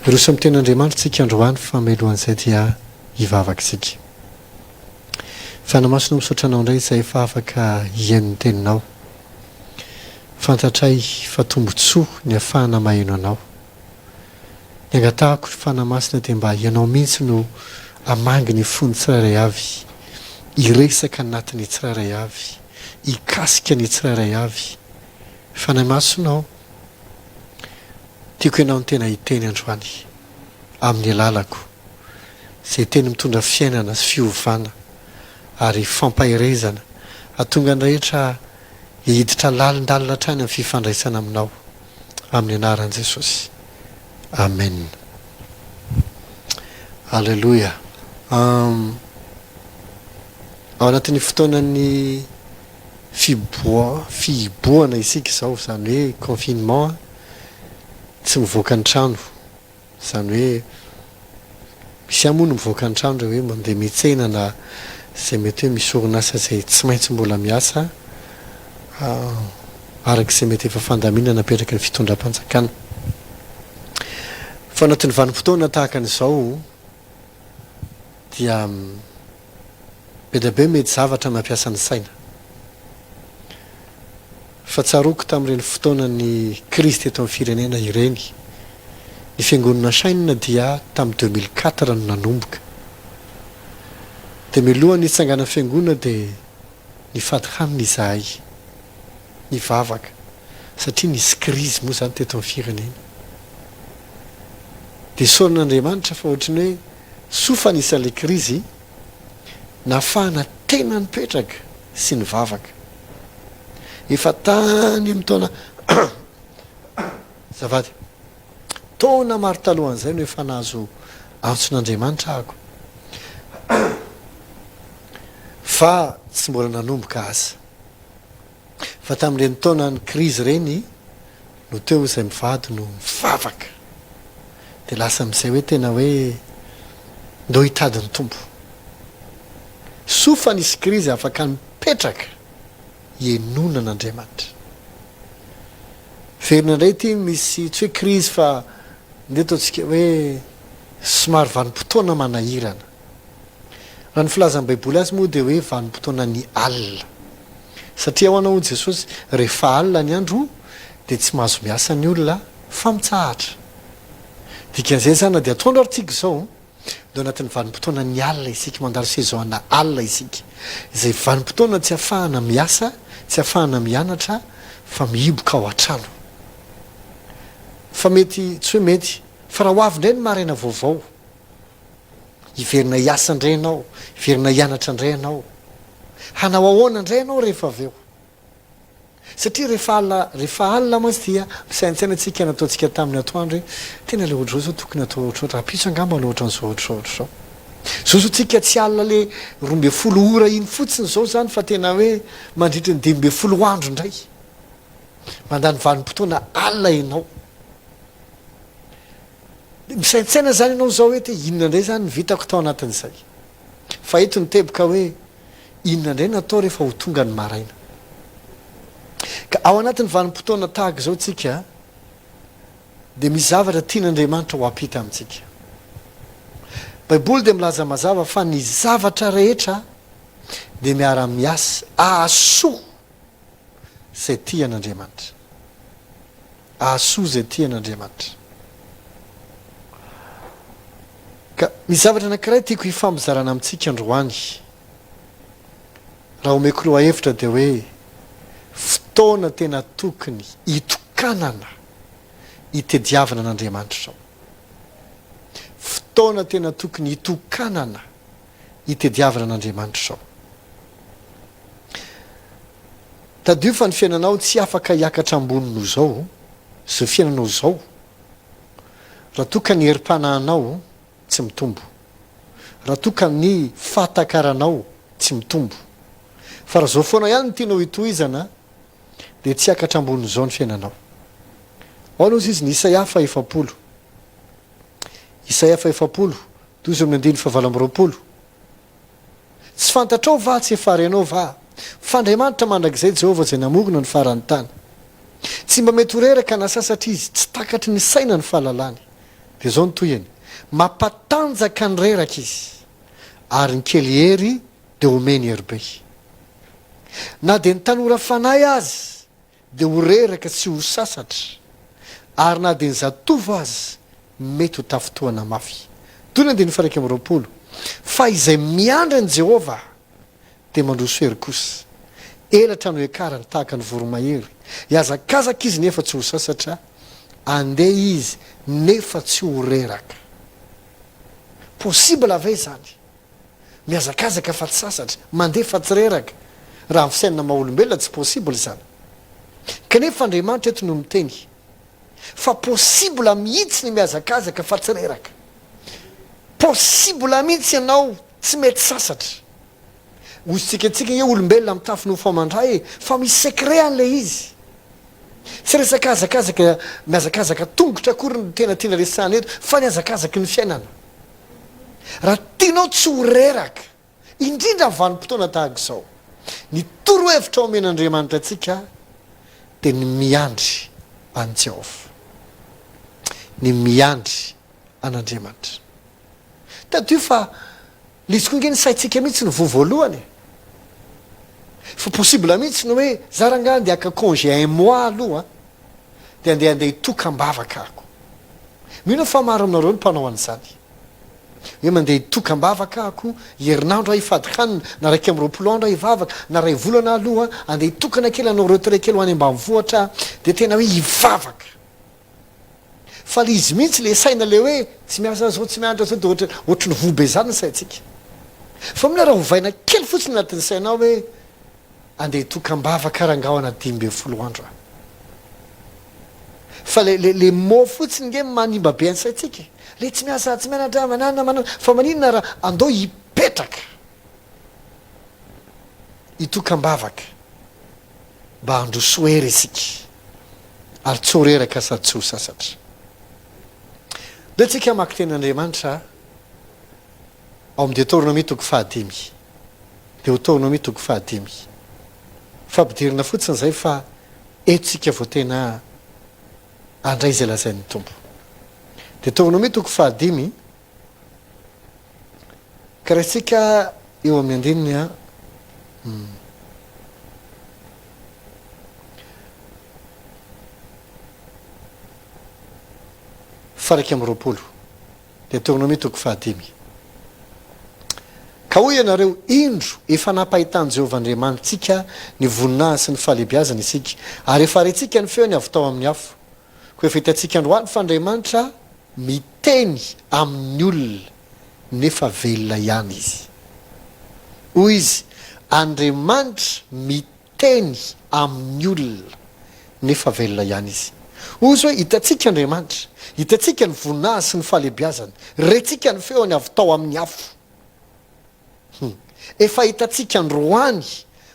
Hiroso amin'ny tenin'Andriamanitra isika androany fa mialohan'izay dia hivavaka isika. Fanahy Masina ô misaotra Anao indray izay efa afaka hihaino ny teninao. Fantatray fa tombontsoa ny afahana maheno Anao. Ny angatahako ry Fanahy Masina dia mba Ianao mihitsy no hamangy ny fon'ny tsirairay avy, hiresaka anatin'ny tsirairay avy, hikasika ny tsirairay avy. Fanahy Masina ô, tiako Ianao no tena hiteny androany amin'ny alalako, izay teny mitondra fiainana sy fiovana ary fampaherezana hahatonga ny rehetra hiditra lalindalina hatrany amin'ny fifandraisana aminao. Amin'ny anaran'i Jesosy. Amen. Aleloia. Ao anatin'ny fotoanan'ny fiboa, fihibohana isika izao, izany hoe confinement, tsy mivoaka ny trano. Izany hoe misy ihany moa ny mivoaka ny trano raha hoe mandeha miantsena na izay mety hoe misy orinasa izay tsy maintsy mbola miasa araka izay mety efa fandaminana napetraky ny fitondram-panjakana. Fa anatin'ny vanim-potoana tahaka an'izao dia be dia be mety zavatra mampiasa ny saina. Fa tsaroako tamin'ireny fotoanan'ny krizy teto amin'ny firenena ireny, ny fiangonana Shine dia tamin'ny 2004 no nanomboka. Dia mialohan'ny hitsanganan'ny fiangonana dia nifady hanina izahay, nivavaka, satria nisy krizy moa izany teto amin'ny firenena. Dia isaorana Andriamanitra fa ohatran'ny hoe soa fa nisy an'ilay krizy, nahafahana tena nipetraka sy nivavaka. Efa tany amin'ny taona azafady, taona maro talohan'izay no efa nahazo antson'Andriamanitra ahako fa tsy mbola nanomboka asa. Fa tamin'ireny taonan'ny krizy ireny no teo izay mivady no mivavaka. Dia lasa amin'izay hoe tena hoe ndao hitady ny Tompo. Soa fa nisy krizy afaka nipetraka hihainoana an'Andriamanitra. Miverina indray ity misy tsy hoe krizy fa ndeha ataontsika hoe somary vanim-potoana manahirana. Raha ny filazan'ny Baiboly azy moa dia hoe vanim-potoanan'ny alina. Satria ahoana hoy Jesosy, rehefa alina ny andro dia tsy mahazo miasa ny olona fa mitsahatra. Dikan'izay izany na dia atoandro ary tsika izao dia ao anatin'ny vanim-potoanan'ny alina isika, mandalo saison-na alina isika. Izay vanim-potoana tsy ahafahana miasa, tsy ahafahana mianatra fa mihiboka ao an-trano. Fa mety, tsy hoe mety, fa raha ho avy indray ny maraina vaovao, Hiverina hiasa indray ianao, hiverina hianatra indray ianao. Hanao ahoana indray ianao rehefa avy eo? Satria rehefa alina, rehefa alina mantsy dia misaintsaina tsika nataontsika tamin'ny atoandro hoe tena ilay ohatr'izao izao tokony atao ohatr'izao, rahampitso angamba no ohatran'izao ohatr'izao ohatr'izao. Izao izao tsika tsy alina le 12 ora iny fotsiny izao izany fa tena hoe mandritry ny 15 andro indray. Mandany vanim-potoana alina ianao. Misaintsaina izany ianao izao hoe te inona indray izany ny vitako tao anatin'izay. Fa eto ny teboka hoe inona indray no atao rehefa ho tonga ny maraina. Ka ao anatin'ny vanim-potoana tahaka izao tsika dia misy zavatra tian'Andriamanitra ho ampita amintsika. Baiboly dia milaza mazava fa ny zavatra rehetra dia miara-miasa ahasoa izay tia an'Andriamanitra. Ahasoa izay tia an'Andriamanitra. Ka misy zavatra anankiray tiako hifampizarana amintsika androany. Raha omeko lohahevitra dia hoe fotoana tena tokony hitokanana hitediavana an'Andriamanitra izao. Fotoana tena tokony hitokanana. hitediavana an'Andriamanitra izao. Tadidio fa ny fiainanao tsy afaka hiakatra ambony noho izao, izao fiainanao izao, raha toa ka ny herim-panahinao tsy mitombo, raha toa ka ny fahatakaranao tsy mitombo. Fa raha izao foana ihany no tianao hitohizana dia tsy hiakatra ambonin'izao ny fiainanao. Ao aloha izy ny Isaia faha-efapolo. Isaia faha-efapolo, tohizo amin'ny andininy fahavalo amby 20. Tsy fantatrao va, tsy efa renao va, fa Andriamanitra mandrakizay Jehovah izay namorona ny faran'ny tany. Tsy mba mety ho reraka na sasatra Izy, tsy takatry ny saina ny fahalalany. Dia izao no tohiny, Mampatanjaka ny reraka Izy, ary ny kely hery dia omeny hery be. Na dia ny tanora fanahy aza dia ho reraka sy ho sasatra, ary na dia ny zatovo aza mety ho tafintohana mafy. Toy ny andininy faha-21, Fa izay miandry an'i Jehovah dia mandroso hery kosa. Elatra no hiakarany tahaka ny voromahery. Hihazakazaka izy nefa tsy ho sasatra, handeha izy nefa tsy ho reraka. Possible ve izany? Mihazakazaka fa tsy sasatra, mandeha fa tsy reraka. Raha ny fisainana maha olombelona tsy possible izany. Kanefa Andriamanitra eto no miteny fa possible mihitsy ny mihazakazaka fa tsy reraka. Possible mihitsy ianao tsy mety sasatra. Hozy-tsika antsika ange olombelona mitafy nofo aman-dra e, fa misy secret an'ilay izy. Tsy resaka hazakazaka mihazakazaka tongotra akory no tena tiana resahana eto fa ny hazakazaky ny fiainana. Raha tianao tsy ho reraka, indrindra amin'ny vanim-potoana tahaka izao, ny torohevitra omen'Andriamanitra antsika dia ny miandry an'i Jehovah. Ny miandry an'Andriamanitra. Tadidio fa ilay izy koa ange ny saintsika mihitsy no voa voalohany e. Fa possible mihitsy ny hoe za rangahy andeha haka congé un mois aloha dia andeha andeha hitokam-bavaka ako. Mino aho fa maro aminareo no mpanao an'izany. Hoe mandeha hitokam-bavaka ako, herinandro aho hifady hanina, na 21 andro aho hivavaka, na iray volana aho aloha andeha hitokana kely hanao retrait kely ho any ambanivohitra aho, dia tena hoe hivavaka. Fa le izy mihitsy le saina le hoe tsy miasa zao tsy mianatra zao de ohatra ohatry ny voa be zany ny saintsika. Fa mila raha ovaina kely fotsiny anatin'ny sainao hoe andeha hitokam-bavaka rangaha ana 15 andro aho. Fa le le le mot fotsiny nge manimba be ny saintsika e. Le tsy miasa tsy mianatra manana manana fa maninona raha andao hipetraka hitokam-bavaka mba handroso hery isika ary tsy ho reraka sady tsy ho sasatra. Ndao tsika hamaky tenin'Andriamanitra ao amin'ny Deoteronomia toko fahadimy. Deoteronomia toko fahadimy. Fampidirana fotsiny izay fa eto isika vao tena handray izay lazain'ny Tompo. Deoteronomia toko fahadimy. Ka raisika eo amin'ny andininy a. Faha-21, Deoteronomia toko fahadimy. Ka hoy ianareo, Indro, efa nampahitan'i Jehovah Andriamanitsika ny voninahiny sy ny fahalehibiazany isika, ary efa rentsika ny feony avy tao amin'ny afo. Koa efa hitantsika androany fa Andriamanitra miteny amin'ny olona nefa velona ihany izy. Hoy izy, Andriamanitra miteny amin'ny olona nefa velona ihany izy. Hoy izy hoe, Hitantsika Andriamanitra, hitantsika ny voninahiny sy ny fahalehibiazany, rentsika ny feony avy tao amin'ny afo. Hum. Efa hitantsika androany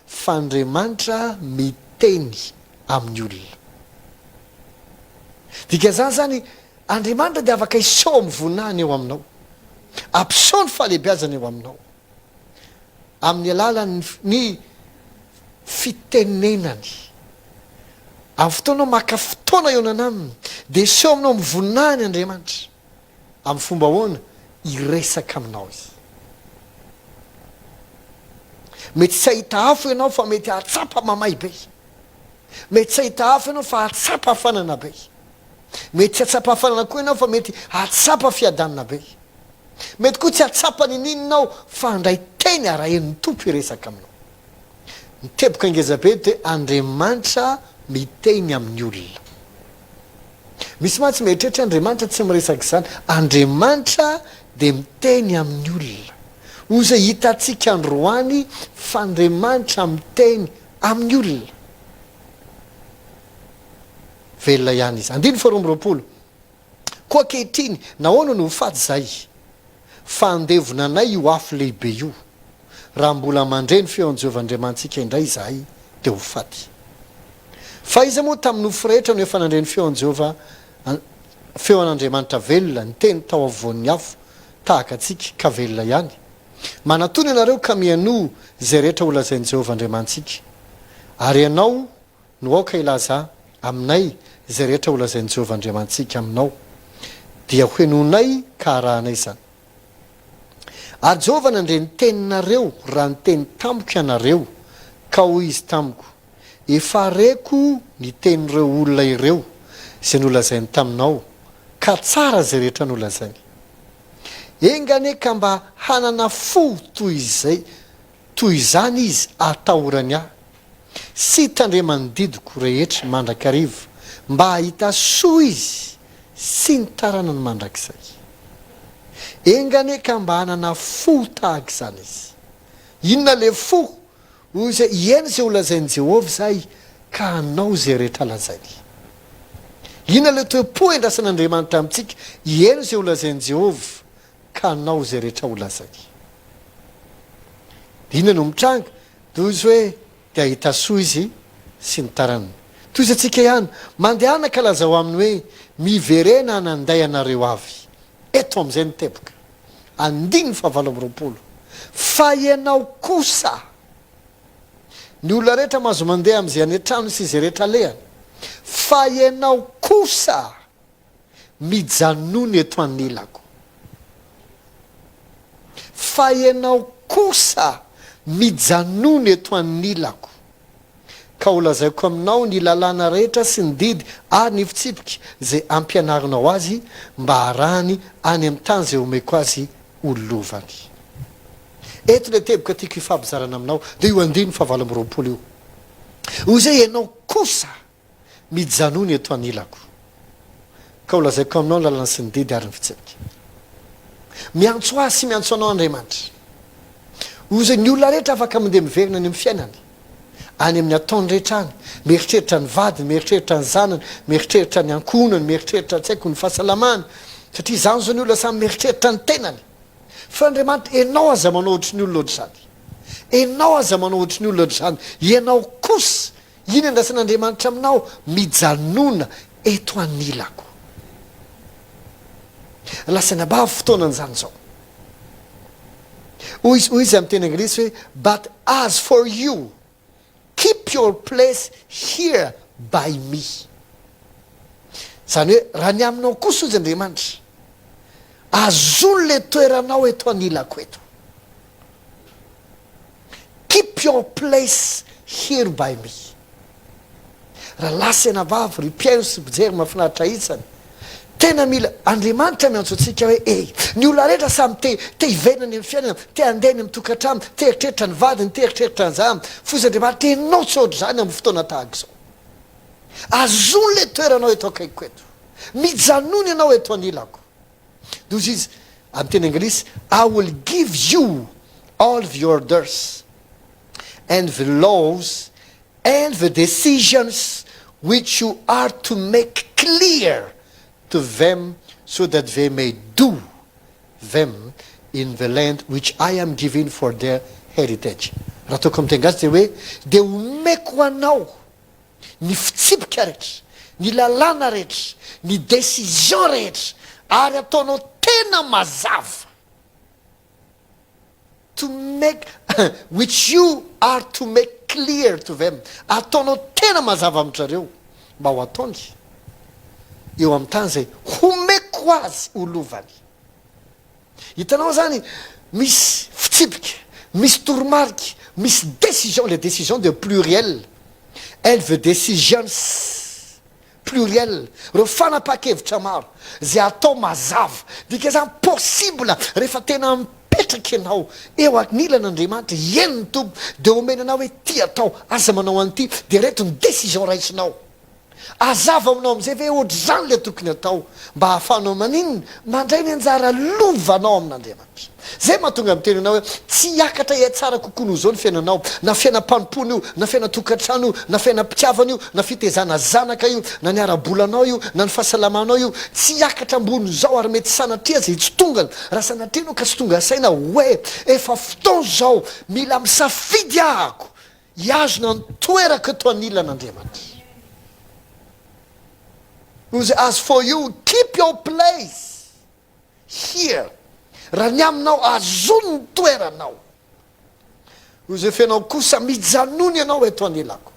fa Andriamanitra miteny amin'ny olona. Dikan'izany izany, Andriamanitra dia afaka hiseho amin'ny voninahiny eo aminao. Hampiseho ny fahalehibiazany eo aminao. Amin'ny alalan'ny ny fitenenany. Amin'ny fotoana anao maka fotoana ionana aminy, dia hiseho aminao amin'ny voninahiny Andriamanitra. Amin'ny fomba ahoana? Hiresaka aminao Izy. Mety tsy hahita afo ianao fa mety hahatsapa mamay be. Mety tsy hahita afo ianao fa hahatsapa hafanana be. Mety tsy hahatsapa hafanana koa ianao fa mety hahatsapa fiadanana be. Mety koa tsy hahatsapa ninininao fa handray teny arahin'ny Tompo hiresaka aminao. Ny teboka ngezabe dia Andriamanitra miteny amin'ny olona. Misy mantsy mieritreritra Andriamanitra tsy miresaka izany. Andriamanitra dia miteny amin'ny olona. Ho izay hitantsika androany fa Andriamanitra miteny amin'ny olona. Velona ihany izy. Andininy faharoa amby roapolo. Koa ankehitriny, nahoana no ho faty izahay? Fa handevona anay io afo lehibe io. Raha mbola mandre ny feon'i Jehovah Andriamanitsika indray izahay, dia ho faty. Fa iza moa tamin'ny nofo rehetra no efa nandre ny feon'i Jehovah, feon'Andriamanitra velona, niteny tao afovoan'ny afo, tahaka antsika, ka velona ihany? Manatòna ianareo ka mihainoa izay rehetra holazain'i Jehovah Andriamanitsika. Ary ianao no aoka hilaza aminay izay rehetra holazain'i Jehovah Andriamanitsika aminao, dia hohenoinay ka harahanay izany. Ary Jehovah nandre ny teninareo raha niteny tamiko ianareo, ka hoy izy tamiko, Efa reko ny tenin'ireo olona ireo izay nolazainy taminao, ka tsara izay rehetra nolazainy. Enga anie ka mba hanana fo toy izay toy izany izy atahorany ahy, sy tandremany didiko rehetra mandrakariva, mba hahita soa izy sy ny taranany mandrakizay. Enga anie ka mba hanana fo tahaka izany izy. Inona ilay fo? Hoy izy hoe, Hihaino izay holazain'i Jehovah izahay, ka hanao izay rehetra lazainy. Inona ilay toe-po endrasan'Andriamanitra amintsika? Hihaino izay holazain'i Jehovah, ka hanao izay rehetra holazainy. Dia inona no mitranga? Dia hoy izy hoe, Dia hahita soa izy sy ny taranany. Tohizantsika ihany, Mandehana ka lazao aminy hoe, Miverena hananday anareo avy. Eto amin'izay ny teboka. Andininy fahavalo amby roapolo. Fa ianao kosa! Ny olona rehetra mahazo mandeha amin'izay any an-tranony sy izay rehetra alehany. Fa ianao kosa! Mijanona eto anilako. Fa ianao kosa mijanona eto anilako. Ka holazaiko aminao ny lalàna rehetra sy ny didy ary ny fitsipika izay ampianarinao azy mba harahany any amin'ny tany izay omeko azy ho lovany. Eto ilay teboka tiako hifampizarana aminao dia io andininy fahavalo amby roapolo io. Hoy izay ianao kosa. Mijanona eto anilako, ka holazaiko aminao ny lalana sy ny didy ary ny fitsipika. Miantso ahy sy miantso anao Andriamanitra. Hoy izy, ny olona rehetra afaka mandeha miverina any amin'ny fiainany, any amin'ny ataony rehetra any, mieritreritra ny vadiny, mieritreritra ny zanany, mieritreritra ny ankohonany, mieritreritra tsy haiko ny fahasalamany, satria izany izao ny olona samy mieritreritra ny tenany. Fa Andriamanitra, ianao aza manao ohatry ny olona ohatr'izany. Ianao aza manao ohatry ny olona ohatr'izany. Ianao kosa Inona andrasan'Andriamanitra aminao? Mijanona eto anilako. Lasa nabavy fotoanan'izany izao. Hoy izy, hoy izy amin'ny teny anglisy hoe, But as for you, keep your place here by me. Izany hoe, raha ny aminao kosa hoy Andriamanitra, azony ilay toeranao eto anilako eto. Keep your place here by me. Rahalahy sy anabavy, ry mpihaino sy mpijery mahafinaritra isany, tena mila Andriamanitra miantso antsika hoe e! Ny olona rehetra samy te te hiverina any amin'ny fiainana, te handeha any amin'ny tokantrano, te hieritreritra ny vadiny, te hieritreritra ny zanany. Foza Andriamanitra, ianao tsy ohatr'izany amin'ny fotoana tahaka izao. Azony ilay toeranao eto akaikiko eto. Mijanona ianao eto anilako. Dia hoy izy amin'ny teny anglisy, I will give you all the orders and the laws and the decisions which you are to make clear to them so that they may do them in the land which I am giving for their heritage. Raha ataoko amin'ny teny gasy dia hoe, dia omeko anao ny fitsipika rehetra, ny lalàna rehetra, ny décision rehetra ary ataonao tena mazava to make which you are to make clear to them, ataonao tena mazava amin-dry zareo mba ho ataony eo amin'ny tany izay homeko azy ho lovany. Hitanao zany, misy fitsipika, misy toromarika, misy décision, le décision dia pluriel, elle veut decisions pluriel, ireo fanapahan-kevitra maro izay atao mazava, dikan'izany possible rehefa tena mipetraka ianao eo anilan'Andriamanitra, hihaino ny Tompo dia omena anao hoe ity atao, aza manao an'ity, dia ireto ny décision raisinao. Hazava aminao amin'izay ve ohatr'izany ilay tokony atao mba hahafahanao maninona? Mandray ny anjara lovanao amin'Andriamanitra. Izay mahatonga miteny anao hoe tsy hiakatra hihatsara kokoa noho izao ny fiainanao, na fiainam-panompoana io, na fiainan-tokantrano io, na fiainam-pitiavana io, na fitaizana zanaka io, na ny ara-bolanao io, na ny fahasalamanao io, tsy hiakatra ambonin'izao ary mety sanatria aza hitsitongana raha sanatria ianao ka tsy tonga saina hoe efa fotoana izao mila misafidy ahako Hihazona ny toerako eto anilan'Andriamanitra. Hoy As for you, keep your place here. Raha ny aminao, azony ny toeranao. Hoy Joseph, Ianao kosa, mijanona ianao eto anilako.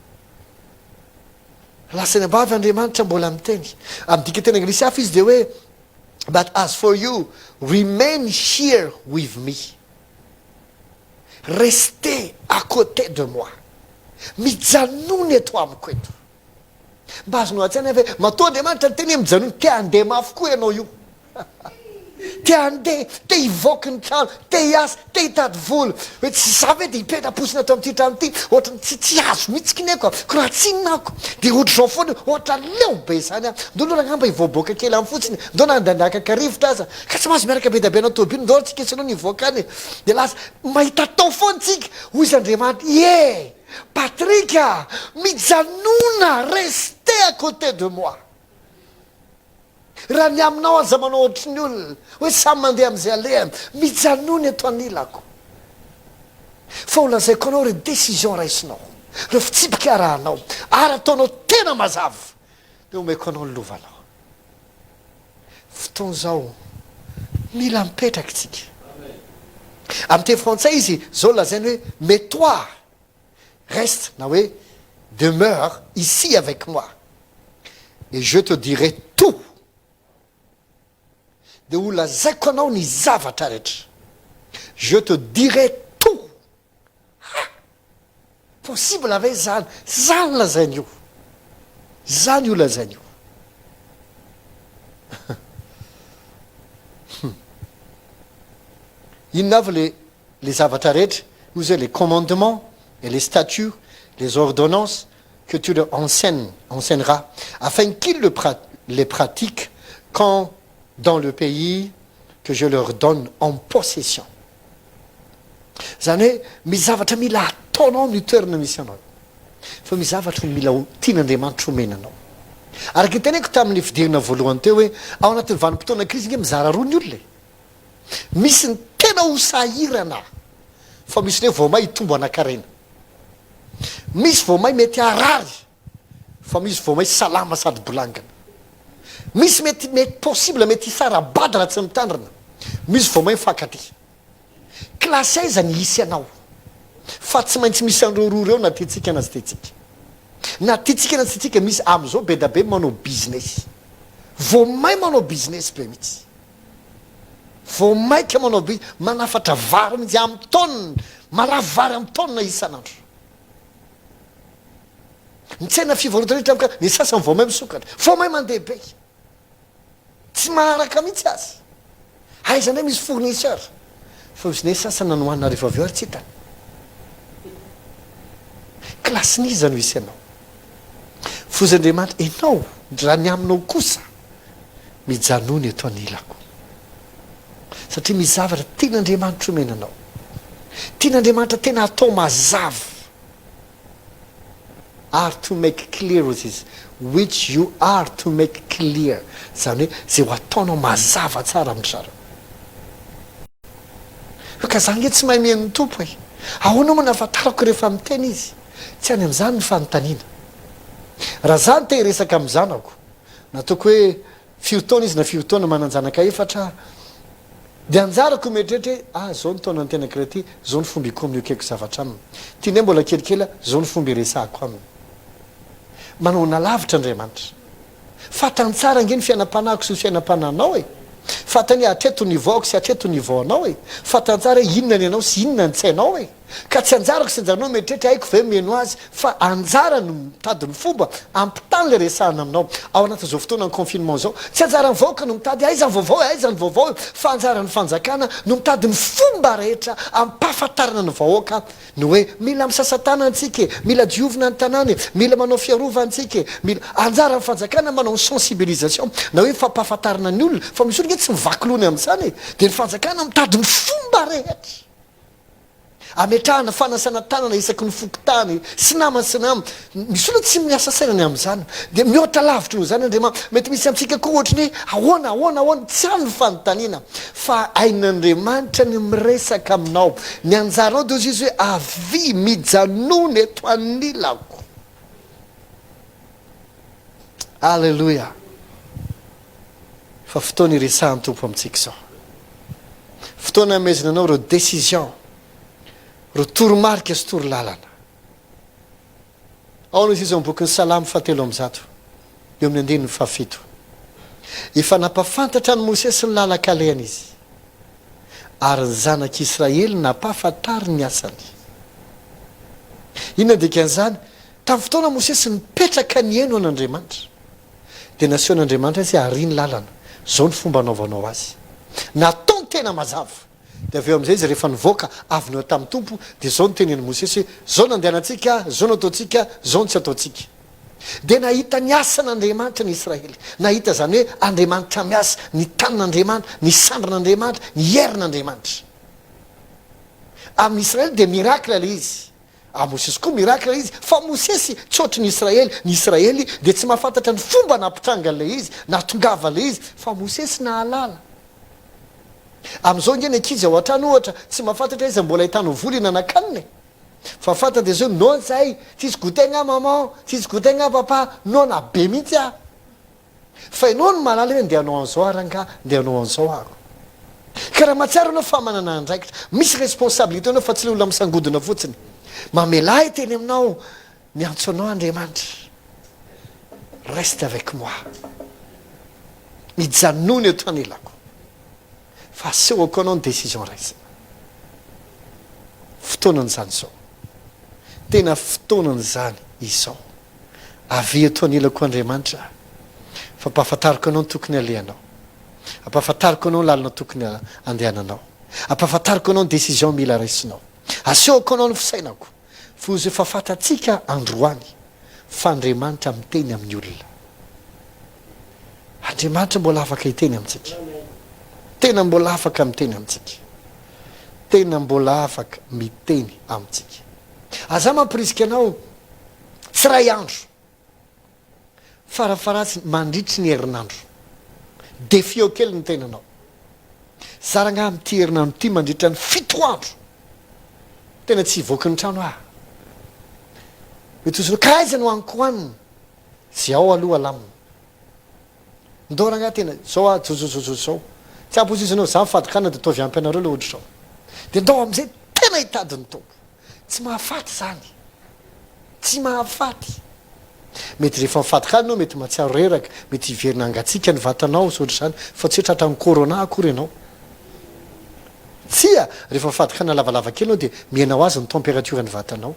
Lasa any am-bavy Andriamanitra mbola miteny. Amin'ny dikanteny anglisy hafa izy dia hoe, But as for you, remain here with me. Restez à côté de moi. Mijanona eto amiko eto. Mba azonao an-tsaina ve, matoa Andriamanitra niteny hoe mijanona, te handeha mafy koa ianao io. Te handeha, te hivoaka ny trano, te hiasa, te hitady vola. Hoe tsy za ve dia hipetra-potsiny ato amin'ity trano ity, ohatran'ny tsy tsy azo mihitsy kineko, ko raha tsy inona ako, dia ohatr'izao foana, ohatra leo be izany aho. Ndao aloha angamba hivoaboaka kely any fotsiny, ndao na handehandeha haka rivotra aza. Ka tsy mahazo miaraka be dia be anao tôbily, ndao ary tsika sy ianao ny hivoaka any e. Dia lasa mahita atao foana tsika, hoy izy Andriamanitra, ie! Patrick a! Mijanona, restez à côté de moi. Raha ny aminao aza manao ohatry ny olona, hoe samy mandeha amin'izay alehany, mijanona eto anilako. Fa ho lazaiko anao ireo décision raisinao, ireo fitsipika arahanao, ary ataonao tena mazava, dia omeko anao ny lovanao. Fotoana izao, mila mipetraka isika. Amin'ny teny frantsay izy izao lazainy hoe mais toi, reste na hoe demeure ici avec moi et je te dirai tout. Dia ho lazaiko anao ny zavatra rehetra. Je te dirai tout. Ha! Possible ve izany? Izany lazainy io. Izany io lazainy io. Inona avy le le zavatra rehetra? Hoy izy hoe les commandements et les statuts, les ordonnances que tu leur enseignes, enseigneras, afin qu'ils le les pratiquent quand dans le pays que je leur donne en possession. Izany hoe misy zavatra mila ataonao amin'io toerana misy anao io. Fa misy zavatra mila ho tian'Andriamanitra homena anao. Araka ny teneniko tamin'ny fidirana voalohany teo hoe ao anatin'ny vanim-potoana krizy ange mizara roa ny olona e. Misy ny tena ho sahirana fa misy ny hoe vao may hitombo anankarena. Misy vao may mety harary fa misy vao may salama sady bolangina. Misy mety mety possible mety hisara-bady raha tsy mitandrina. Misy vao may mifankatia. Kilasy aiza ny hisy anao? Fa tsy maintsy misy an'ireo roa ireo na tiantsika na tsy tiantsika. Na tiantsika na tsy tiantsika, misy amin'izao be da be manao business. Vao may manao business be mihitsy. Vao maika manao business, manafatra vary mihitsy amin'ny taonina, malafo vary amin'ny taonina isan'andro. Ny tsena fivarotana rehetra amin'ny ny sasany vao may misokatra, vao may mandeha be. Tsy maharaka mihitsy aza. Aiza indray misy fournisseur? Fa misy indray sasany nanohanina rehefa avy eo ary tsy hitany. Kilasin'iza no hisy anao? Foza Andriamanitra, ianao, raha ny aminao kosa, mijanona eto anilako. Satria misy zavatra tian'Andriamanitra omena anao. Tian'Andriamanitra tena hatao mazava. Are to make clear hozy izy, which you are to make clear, izany hoe izay ho ataonao mazava tsara amin-dry zareo. Ka za nge tsy mahay mihaino ny Tompo e! Ahoana moa no ahafantarako rehefa miteny Izy? Tsy any amin'izany ny fanontaniana. Raha za no te hiresaka amin'ny zanako, na ataoko hoe firy taona izy na firy taona, manan-janaka efatra aho, Dia anjarako mieritreritra hoe ah zao ny taonan'ny tenako iray ity, zao ny fomba ikomiokeko zavatra aminy. Ty indray mbola kelikely ah, zao ny fomba iresahako aminy. Manahoana lavitra Andriamanitra. Fantany tsara ange ny fiainam-panahiko sy ny fiainam-panahinao e! Fantany hoe hatreto ny niveau-ako sy hatreto ny niveau-anao e! Fantany tsara hoe inona ny anao sy inona ny tsy hainao e! Ka tsy anjarako sy anjaranao mieritreritra haiko ve mihaino azy fa anjarany no mitady ny fomba ampitany le resahana aminao ao anatin'izao fotoana ny confinement zao. Tsy anjaran'ny vahoaka no mitady aiza ny vaovao e aiza ny vaovao e fa anjaran'ny fanjakana no mitady ny fomba rehetra ampahafantarana ny vahoaka Ny hoe mila misasa tanana tsika e, mila diovina ny tanàna e, mila manao fiarovana tsika e, mila. Anjaran'ny fanjakana manao ny sensibilisation na hoe fampahafantarana ny olona fa misy olona ange tsy mivaky loha ny amin'izany e, dia ny fanjakana mitady ny fomba rehetra ametrahana fanasana tanana isaky ny fokontany sy nama sy nama, misy olona tsy miasa saina ny amin'izany dia mihoatra lavitra noho izany Andriamanitra, mety misy amintsika koa ohatry ny hoe ahoana ahoana ahoana, tsy any ny fanontaniana. Fa hain'Andriamanitra ny miresaka aminao. Ny anjaranao dia hozy Izy hoe, Avia, mijanona eto anilako. Aleloia! Fa fotoana iresahan'ny Tompo amintsika izao. Fotoana hanomezana anao ireo décisions, ireo toromarika sy torolalana. Ao no izy ao amin'ny bokin'ny Salamo fahatelo ambizato, eo amin'ny andininy fahafito. Efa nampahafantatra an'i Mosesy ny lalan-kalehany izy, ary ny zanak'Israely nampahafantariny ny asany. Inona no dikan'izany? Tamin'ny fotoana Mosesy nipetraka nihaino an'Andriamanitra, dia nasehon'Andriamanitra azy hoe àry ny lalana, izao ny fomba anaovanao azy. Nataony tena mazava. Dia avy eo amin'izay izy rehefa nivoaka avy neo tamin'ny Tompo, dia izao no tenenin'i Mosesy hoe, Izao no andehanantsika, izao no ataontsika, izao no tsy ataontsika. Dia nahita ny asan'Andriamanitra ny Israely. Nahita izany hoe Andriamanitra miasa, ny tanin'Andriamanitra, ny sandrin'Andriamanitra, ny herin'Andriamanitra. Amin'ny Israely dia miracle ilay izy. Ary Mosesy koa miracle ilay izy. Fa Mosesy tsy ohatry ny Israely. Ny Israely dia tsy mahafantatra ny fomba nampitranga ilay izy, nahatongava ilay izy. Fa Mosesy nahalala. Amin'izao ange ny ankizy ao an-trano ohatra tsy mahafantatra iza mbola ahitana vola hinana-kanina e! Fa fantany dia zao noana zahay, tsisy goûter nga maman, tsisy goûter nga papa, noana be mihitsy aho. Fa ianao no mahalala hoe ndeha hanao an'izao aho rangaha, ndeha hanao an'izao aho. Ka raha mahatsiaro ianao fa manana andraikitra, misy responsabilité ianao fa tsy ilay olona misangodina fotsiny. Mamelà ahy hiteny aminao, miantso anao Andriamanitra. Reste avec moi. Mijanona eto anilako. Fa asehoko anao ny décision raisina. Fotoanan'izany izao. Tena fotoanan'izany izao. Avia eto anilako Andriamanitra fa ampahafantariko anao ny tokony alehanao. Ampahafantariko anao ny lalana tokony andehananao. Ampahafantariko anao ny décision mila raisinao. Asehoko anao ny fisainako. Foza efa fantatsika androany fa Andriamanitra miteny amin'ny olona. Andriamanitra mbola afaka hiteny amintsika. Tena mbola afaka miteny amintsika. Tena mbola afaka miteny amintsika. Aza mampirisika anao tsy ray andro. Farafaharatsiny mandritry ny herinandro. Defio kely ny tenanao. Zara angaha amin'ity herinandro ity mandritra ny fito andro. Tena tsy hivoaka ny trano aho. Mety ho ka aiza no haniko hanina? Tsy ao aloha alamina. Ndao rangahy tena zao aho jojojojo zao. Tsy ampy hozy izy anao, za mifadin-kanina dia ataovy ampy anareo le ohatr'izao. Dia ndao amin'izay tena hitady ny Tompo. Tsy mahafaty izany. Tsy mahafaty. Mety rehefa mifaty anao mety mahatsiaro reraka, mety hiverina hangatsiaka ny vatanao sy ohatr'izany, fa tsy hoe tratran'ny corona akory ianao. Tsia, rehefa mifady kanina lavalava kely ianao dia mihena ho azy ny température ny vatanao.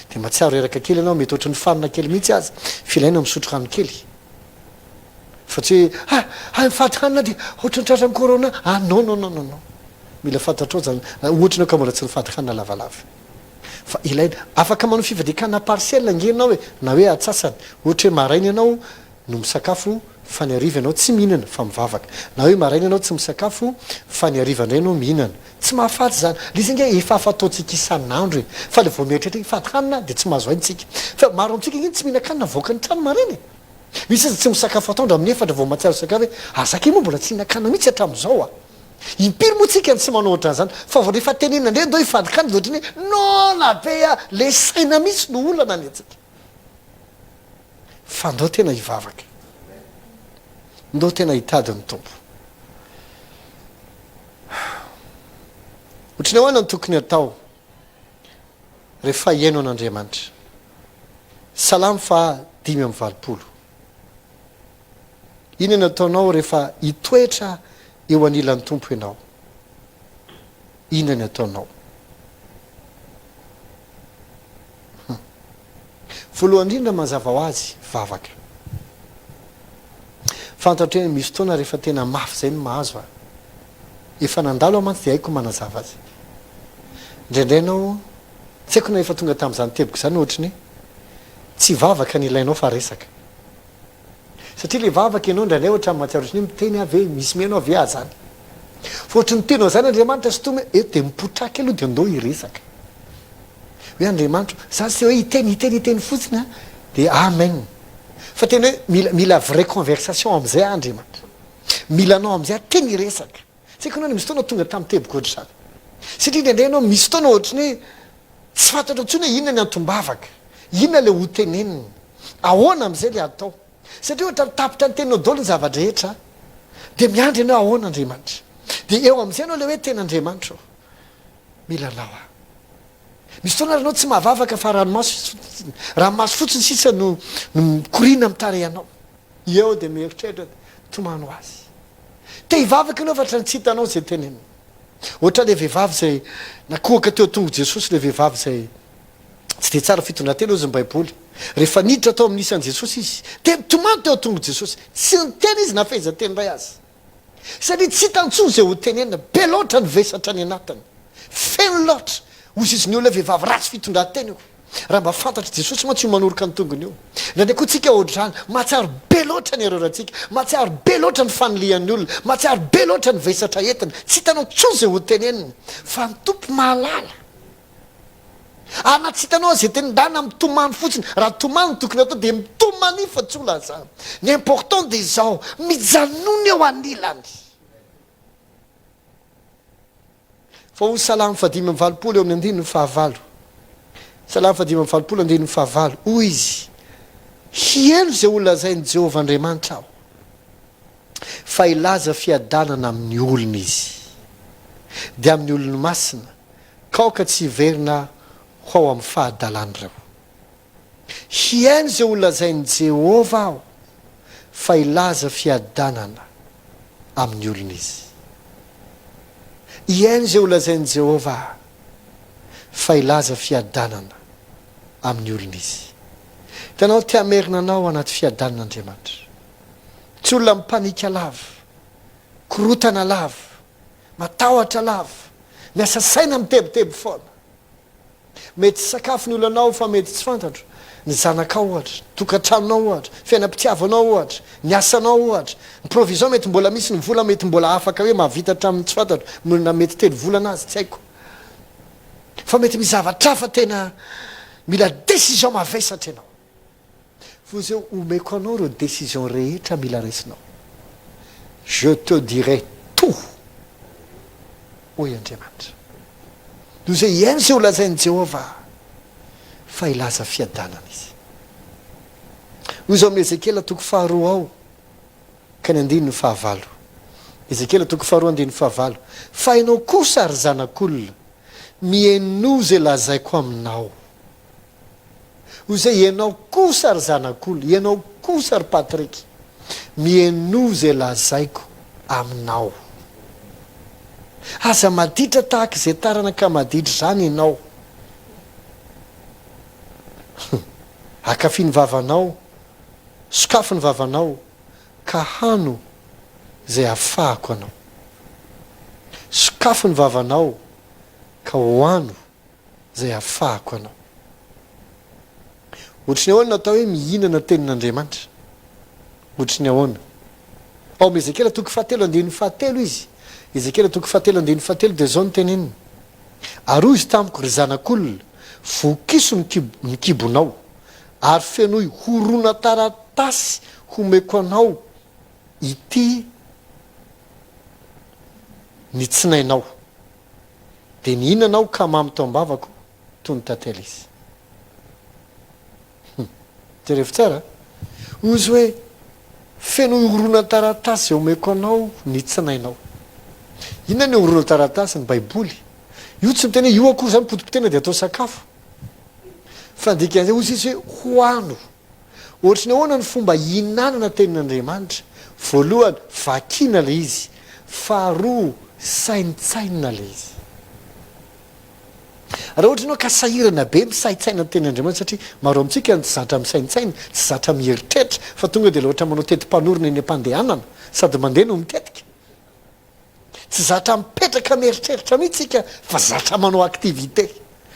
Dia mahatsiaro reraka kely ianao, mety ohatran'ny fanina kely mihitsy aza, f'ilaina misotro rano kely. Fa tsy hoe ah, ah mifady hanina dia ohatran'ny tratran'ny corona, ah non non non non non. Mila fantatrao izany, ohatra ianao ka mbola tsy nifady hanina lavalava. Fa ilaina, afaka manao fifadian-kanina partiel ange ianao e, na hoe atsasany, ohatra hoe maraina ianao no misakafo fa ny hariva ianao tsy mihinana fa mivavaka, na hoe maraina ianao tsy misakafo fa ny hariva indray ianao mihinana. Tsy mahafaty izany. Ilay izy ange efa fataontsika isan'andro e. Fa ilay vao mieritreritra hoe hifady hanina dia tsy mahazo aina isika. Fa maro amintsika ange no tsy mihinan-kanina mivoaka ny trano maraina e. Misy aza tsy misakafo atoandro amin'ny efatra vao mahatsiaro sakafo hoe aza kay moa mbola tsy nihinan-kanina mihitsy hatramin'izao a. Impiry moa tsika no tsy manao ohatran'izany fa vao rehefa tenenina indray ndao hifady-kanina dia ohatran'ny hoe noana be a! Le saina mihitsy no olana ny antsika. Fa ndao tena hivavaka. Ndao tena hitady ny Tompo. Ohatran'ny ahoana no tokony atao rehefa hihaino an'Andriamanitra? Salamo faha 85. Inona no ataonao rehefa hitoetra eo anilan'ny Tompo ianao? Inona no ataonao? Voalohany indrindra mazava ho azy, vavaka. Fantatro hoe misy fotoana rehefa tena mafy izay ny mahazo a. Efa nandalo aho mantsy dia haiko manazava azy. Indraindray ianao, tsy haiko na efa tonga tamin'izany teboka izany ohatry ny hoe tsy vavaka ny ilainao fa resaka. Satria ilay vavaka ianao indraindray ohatran'ny mahatsiaro ohatry ny hoe miteny aho ve, misy mihaino aho ve aho izany. Fa ohatry ny tena izany Andriamanitra sy Tompo hoe eto dia mipotraha kely aloha dia ndao hiresaka. Hoe Andriamanitra ô, za tsy hoe hiteny hiteny hiteny fotsiny an, dia amen. Fa tena hoe mila mila vraie conversation amin'izay aho Andriamanitra. Mila anao amin'izay aho tena hiresaka. Tsy haiko ianao misy fotoana tonga tamin'ny teboka ohatr'izany. Satria indraindray ianao misy fotoana ohatry ny hoe tsy fantatrao intsony hoe inona ny antom-bavaka, inona ilay hotenenina, ahoana amin'izay ilay atao. Satria ohatran'ny tapitra ny teninao daholo ny zava-drehetra dia miandry ianao ahoana Andriamanitra. Dia eo amin'izay ianao ilay hoe tena Andriamanitra ô, mila anao aho. Misy fotoana ary ianao tsy mahavavaka fa ranomaso ranomaso fotsiny sisa no no mikoriana amin'ny tarehinao. Eo dia mieritreritra dia tomany ho azy. Te hivavaka ianao fa ohatran'ny tsy hitanao izay tenenina. Ohatran'ilay vehivavy izay nakohaka teo an-tongotr'i Jesosy ilay vehivavy izay tsy dia tsara fitondran-tena hozy ny Baiboly. Rehefa niditra tao amin'ny isan'i Jesosy izy dia nitomany teo an-tongotr'i Jesosy. Tsy niteny izy na fehezanteny iray aza. Satria tsy hitany intsony izay ho tenenina, be loatra ny vesatra any anatiny. Feno loatra. Hozy izy ny olona vehivavy ratsy fitondran-tena io. Raha mba fantatr'i Jesosy mantsy io manoroka ny tongony io. Indraindray koa tsika ohatr'izany, mahatsiaro be loatra ny erreur-ntsika, mahatsiaro be loatra ny fanilihan'ny olona, mahatsiaro be loatra ny vesatra entina, tsy hitanao intsony izay ho tenenina. Fa ny Tompo mahalala. Ary na tsy hitanao aza izay tenenina, ndana mitomany fotsiny, raha tomany no tokony atao dia mitomania fa tsy ho lazana. Ny important dia izao, mijanona eo anilany. Fa hoy Salamo fahadimy amby 80 eo amin'ny andininy fahavalo, Salamo fahadimy amby 80 andininy fahavalo, hoy izy, Hihaino izay holazain'i Jehovah Andriamanitra aho, fa hilaza fiadanana amin'ny olony izy, dia amin'ny olony masina, ka aoka tsy hiverina ho ao amin'ny fahadalan'ireo. Hihaino izay holazain'i Jehovah aho, fa hilaza fiadanana amin'ny olony izy. Hihaino izay holazain'i Jehovah aho, fa hilaza fiadanana amin'ny olony izy. Hitanao, te hamerina anao anaty fiadanana Andriamanitra. Tsy olona mipanika lava, korotana lava, matahotra lava, miasa saina mitebiteby foana. Mety tsy sakafo ny olanao fa mety tsy fantatro, ny zanakao ohatra, tokantranonao ohatra, fiainam-pitiavanao ohatra, ny asanao ohatra, ny provision mety mbola misy, ny vola mety mbola afaka hoe mahavita hatramin'ny tsy fantatro na mety 3 volana aza tsy haiko. Fa mety misy zavatra hafa tena mila décision mavesatra ianao. Foza omeko anao ireo décision rehetra mila raisinao. Je te dirai tout hoy Andriamanitra. Noho izay hihaino izay holazain'i Jehovah fa hilaza fiadanana izy. Hoy izao amin'i Ezekiela toko faharoa ao ka ny andininy fahavalo. Ezekiela toko faharoa andininy fahavalo. Fa ianao kosa ry zanak'olona, mihainoa izay lazaiko aminao. Hoy izay, Ianao kosa ry zanak'olo, ianao kosa ry Patrick, mihainoa izay lazaiko aminao. Aza maditra tahaka izay taranaka maditra izany ianao. Akafy ny vavanao, sokafy ny vavanao, ka hano izay afahako anao. Sokafy ny vavanao, ka hohano izay hafahako anao. Ohatry ny ahoana no atao hoe mihinana tenin'Andriamanitra? Ohatry ny ahoana? Ao amin'ny Ezekiela toko fahatelo andininy fahatelo izy. Ezekiela toko fahatelo andininy fahatelo dia izao no teneniny, Ary hoy izy tamiko, Ry zanak'olona, vokiso ny kibo, ny kibonao, ary fenoy horonan-taratasy homeko anao ity ny tsinainao. Dia nihinana aho ka mamy tao am-bavako toy ny tantely izy. Hum. Jerevo tsara a. Hoy izy hoe, Fenoy horonan-taratasy izay omeko anao ny tsinainao. Inona ny horonan-taratasy? Ny Baiboly. Io tsy miteny hoe io akory izany potipotehina dia atao sakafo. Fa ny dikan'izay hoy izy hoe hohano. Ohatry ny ahoana ny fomba hihinanana tenin'Andriamanitra? Voalohany, vakiana ilay izy. Faharoa, saintsainina ilay izy. Raha ohatra ianao ka sahirana be misaintsaina ny tenin'Andriamanitra satria maro amintsika no tsy zatra misaintsaina, tsy zatra mieritreritra fa tonga dia ohatra manao teti-panorona eny am-pandehanana sady mandeha no mitetika. Tsy zatra mipetraka mieritreritra mihitsy isika fa zatra manao activité.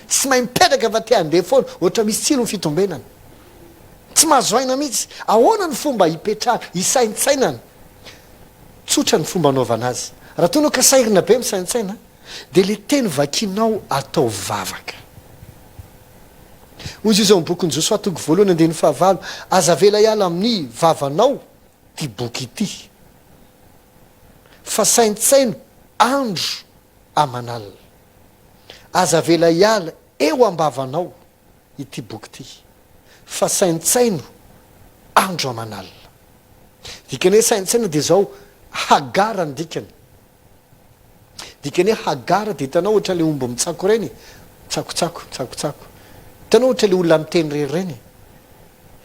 Tsy mahay mipetraka fa te handeha foana, ohatra misy tsilo ny fitombenana. Tsy mahazo aina mihitsy. Ahoana ny fomba hipetrahana, hisaintsainana? Tsotra ny fomba anaovana azy. Raha toa ianao ka sahirana be misaintsaina, dia ilay teny vakinao atao vavaka. Hoy Izy ao amin'ny bokin'i Josoa toko voalohany andininy fahavalo, Aza avela hiala amin'ny vavanao ity boky ity, fa saintsaino andro aman'alina. Aza avela hiala eo am-bavanao ity boky ity, fa saintsaino andro aman'alina. Dikany hoe saintsaina dia izao, Hagara ny dikany. Dikany hoe Hagara dia hitanao ohatran'ilay omby mitsako ireny e, mitsakotsako, mitsakotsako. Hitanao ohatran'ilay olona miteny irery ireny e.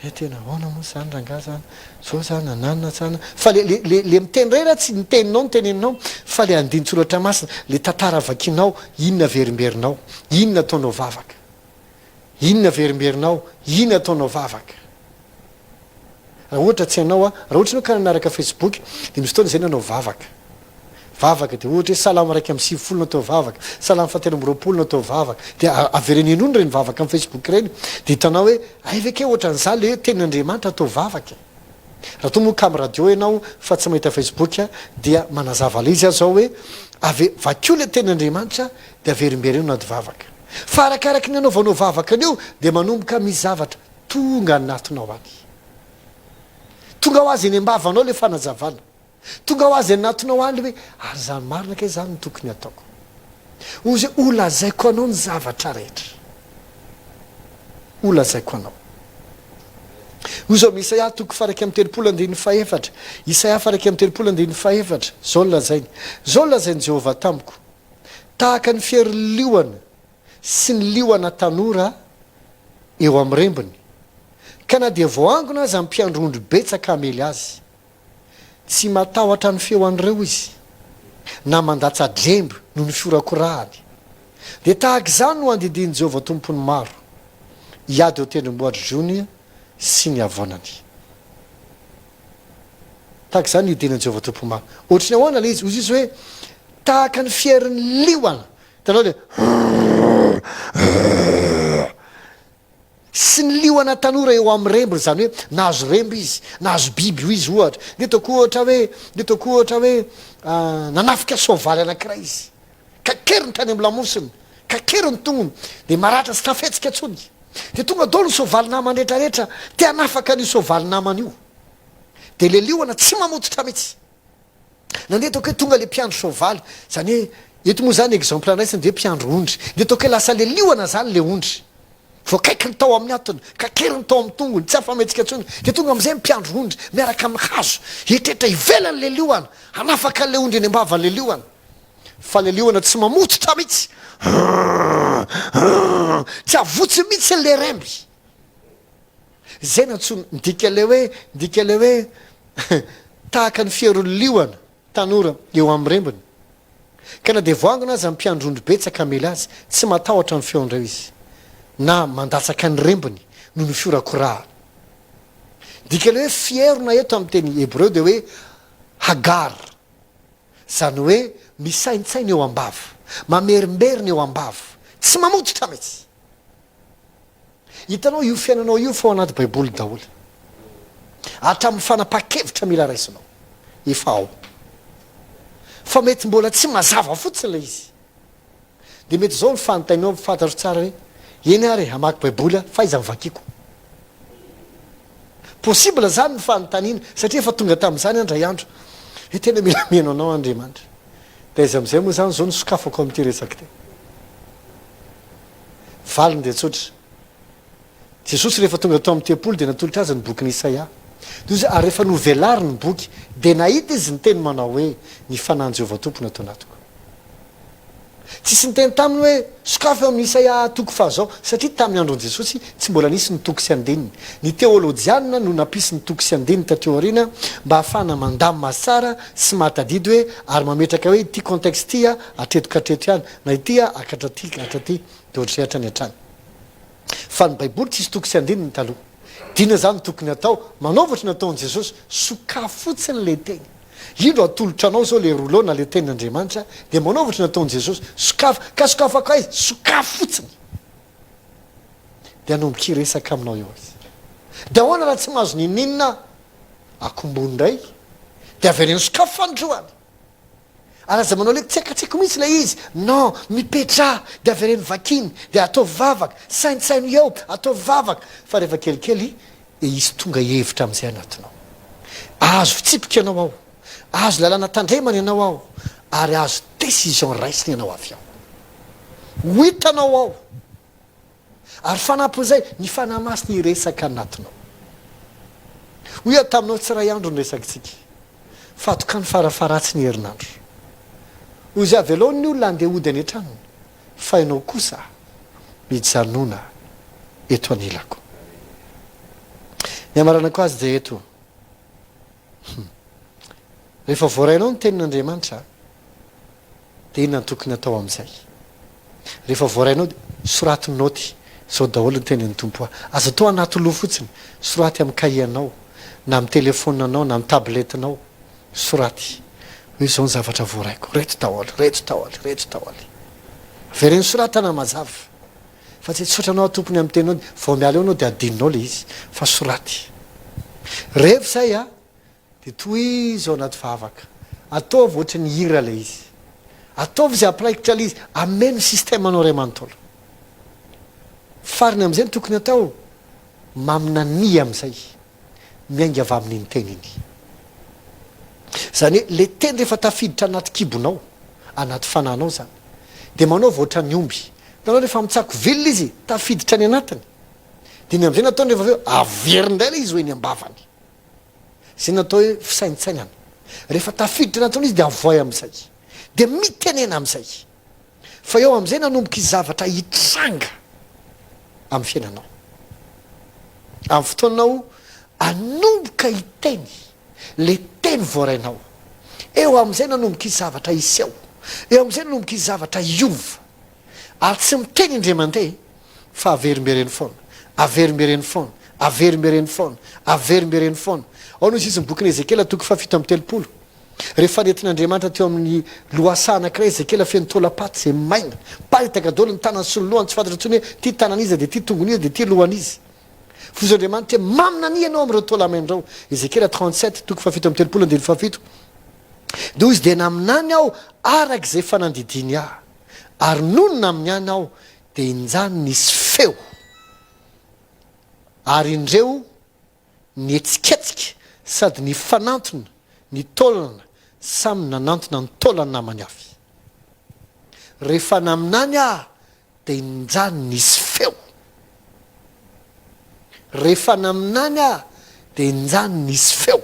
He tena ahoana moa izany rangahy izany, zao izany, ananona izany. Fa le, le, le, le miteny irery tsy ny teninao no teneninao, fa le andinin-tsoratra masina, le tantara vakinao, inona averimberinao, inona ataonao vavaka. Inona averimberinao, inona ataonao vavaka. Raha ohatra tsy hainao a, raha ohatra ianao ka nanaraka Facebook dia misy fotoana izay nanao vavaka. Vavaka dia ohatra hoe salamo 91 no atao vavaka, salamo faha-23 no atao vavaka. Dia avereno henoina ireny vavaka amin'ny Facebook ireny dia hitanao hoe hay ve kay ohatran'izany ilay hoe tenin'Andriamanitra atao vavaka e. Raha toa moa ka amin'ny radio ianao fa tsy mahita Facebook dia manazava ilay izy aho izao hoe ave, vakio ilay tenin'Andriamanitra dia averimbereno anaty vavaka. Fa arakaraky ny anaovanao vavaka an'io dia manomboka misy zavatra Tonga anatinao any. Tonga ho azy eny am-bavanao ilay fanazavana. Tonga ho azy anatinao any ilay hoe, ary izany marina kay izany no tokony hataoko. Hoy izy hoe, holazaiko anao ny zavatra rehetra. Holazaiko anao. Hoy izao amin'ny Isaia toko faha-31 andininy fahefatra. Isaia faha-31 andininy fahefatra. Izao no lazainy. Izao no lazain'i Jehovah tamiko, Tahaka ny fiery liona sy ny liona tanora eo amin'ny rembiny, ka na dia voaangona aza ny mpiandry ondry betsaka hamely azy, tsy matahotra ny feo an'ireo izy, na mandatsa-dremby noho ny fihorakorahany. Dia tahaka izany no andidian'i Jehovah Tompon'ny maro, hiady eo an-tendrombohitr'i Ziona sy ny havoanany. Tahaka izany no hidian'i Jehovah Tompon'ny maro. Ohatry ny ahoana ilay izy? Hoy izy hoe, Tahaka ny fierin'ny liona. Hitanao le sy ny liona tanora eo amin'ny rembiny, izany hoe nahazo remby izy, nahazo biby io izy ohatra. Ndeha ataoko ohatra hoe, ndeha ataoko ohatra hoe nanafika soavaly anankiray izy, kakeriny tany amin'ny lamosiny, kakeriny tongony, dia maratra tsy tafihetsika intsony. Dia tonga daholo ny soavaly namany rehetra rehetra te hanafaka an'io soavaly namany io. Dia le liona tsy mamototra mihitsy. Nandeha ataoko hoe tonga le mpiandry soavaly, zany hoe eto moa zany exemple raisina de hoe mpiandry ondry, de ataoko hoe lasa le liona zany le ondry, voakaikiny tao amin'ny atony, kakeriny tao amin'ny tongony, tsy afa-mihetsika intsony, de tonga amizay ny mpiandry ondry miaraka amin'ny hazo, hieritreritra ivelany le liona, hanafaka an'le ondry eny am-bavan'le liona, fa le liona tsy mamototra mihitsy, tsy avotsy mihitsy le remby. Zay no antsoina, midika ilay hoe, midika ilay hoe tahaka ny fieron'ny liona tanora eo amin'ny rembiny. Ka na dia voangona aza ny mpiandry ondry betsaka hamely azy, tsy matahotra ny feon'ireo izy, na mandatsaka ny rembiny noho ny fihorakorahany. Midika ilay hoe fierona eto amin'ny teny hebreo dia hoe hagar, izany hoe misaintsaina eo am-bava, mamerimberina eo am-bava, tsy mamototra mihitsy. Hitanao io fiainanao io fa ao anaty baiboly daholo. Hatramin'ny fanapahan-kevitra mila raisinao. Efa ao. Fa mety mbola tsy mazava fotsiny ilay izy. Dia mety izao ny fanontanianao fantatro tsara hoe eny ary e, hamaky baiboly aho, fa aiza ny vakiko? Possible izany ny fanontaniana satria efa tonga tamin'izany aho indray andro. Hoe tena mila mihaino anao Andriamanitra. Dia aiza amin'izay moa izany izao no sokafako amin'ity resaka ity? Valiny dia tsotra. Jesosy rehefa tonga tao amin'ny tempoly dia natolotra azy ny bokin'i Isaia. Dia hoy izy, ary rehefa novelariny ny boky, dia nahita izy niteny manao hoe, Ny Fanahin'i Jehovah Tompo no ato anatiko. Tsisy niteny taminy hoe, Sokafy ao amin'ny Isaia toko fahazao, satria tamin'ny andron'i Jesosy tsy mbola nisy ny toko sy andininy. Ny teolojianina no nampisy ny toko sy andininy taty aoriana mba hahafahana mandamina azy tsara sy mahatadidy hoe ary mametraka hoe ity contexte ity hatreto ka hatreto ihany na ity hatraty ka hatraty. Dia ohatr'izay hatrany hatrany. Fa ny Baiboly tsisy toko sy andininy taloha. D'inona izany no tokony hatao? Manaova ohatry ny nataon'i Jesosy, sokafy fotsiny ilay teny. Indro atolotra anao izao ilay rouleau na ilay tenin'Andriamanitra, dia manaova ohatry ny nataon'i Jesosy, sokafy. Ka sokafako aiza? Sokafy fotsiny. Dia hanomboka hiresaka aminao eo izy. Dia ahoana raha tsy mahazo n'inon'inona aho? Akombony indray. Dia avereno sokafy fanindroany. Ary aza manao le tsiakatsiako mihitsy ilay izy, non, mipetraha dia avereno vakiny, dia ataovy vavaka, saintsaino eo, ataovy vavaka, fa rehefa kelikely dia hisy tonga hevitra amin'izay anatinao. Ahazo fitsipika ianao ao, ahazo lalàna tandremana ianao ao, ary ahazo décision raisina ianao avy ao. Ho hitanao ao. Ary fanampin'izay, ny Fanahy Masina hiresaka anatinao. Hoy aho taminao, tsy iray andro ny resakitsika, fa atokano farafaharatsiny herinandro. Hoy izy, avelao ny olona handeha hody any an-tranony, fa ianao kosa mijanona eto anilako. Ny hamaranako azy dia eto. Hum. Rehefa voarainao ny tenin'Andriamanitra, Dia inona no tokony atao amin'izay? Rehefa voarainao dia soraty naoty, izao daholo ny tenin'ny Tompo ahy. Aza atao anaty loha fotsiny, soraty amin'ny kahie-nao, na amin'ny telefaoninanao, na amin'ny tablette-nao. Soraty hoe izao ny zavatra voaraiko, ireto daholo, ireto daholo, ireto daholo. Avereno soratana mazava, fa tsy tsotra anao tompony amin'ny teninao dia vao miala eo ianao dia adinonao ilay izy, fa soraty. Rehefa izay an, Dia tohizo ao anaty vavaka. Ataovy ohatry ny hira ilay izy. Ataovy izay hampiraikitra ilay izy. Ameno ny système anao iray manontolo. Farany amin'izay ny tokony atao, maminania amin'izay. Miainga avy amin'iny teny iny. Izany hoe ilay teny rehefa tafiditra anaty kibonao, anaty fanahinao izany, dia manaova ohatran'ny omby. Hitanao rehefa mitsako vilona izy, tafiditra any anatiny. Dia ny amin'izay ny ataony rehefa avy eo, averiny indray ilay izy ho eny am-bavany. Izay no atao hoe fisaintsainana. Rehefa tafiditra anatinao izy dia avoay amin'izay. Dia mitenena amin'izay. Fa eo amin'izay nanomboka hisy zavatra hitranga amin'ny fiainanao. Amin'ny fotoanao hanomboka hiteny ilay teny voarainao. Eo amin'izay nanomboka hisy zavatra hiseho. Eo amin'izay nanomboka hisy zavatra hiova. Ary tsy miteny indray mandeha fa averimbereno foana, averimbereno foana, averimbereno foana, averimbereno foana. Ao no izy ny bokin'i Ezekiela toko fahafito amby 30. Rehefa nentin'Andriamanitra teo amin'ny lohasaha anankiray Ezekiela feno taolam-paty izay maina, miparitaka daholo ny tanany sy ny lohany, tsy fantatra intsony hoe ity tanan'iza dia ity tongon'iza dia ity lohan'iza. Foza Andriamanitra hoe maminania ianao amin'ireo taola-maina ireo. Ezekiela 37 toko fahafito amby 30 andininy fahafito. Dia hoy izy, dia naminany aho araka izay efa nandidiany ahy. Ary nony naminany aho, dia injany nisy feo, ary indreo nihetsiketsika sady nifanantona ny taolana samy nanantona ny taolan'ny namany avy. Rehefa naminany aho, dia injany nisy feo. Rehefa naminany aho, dia injany nisy feo.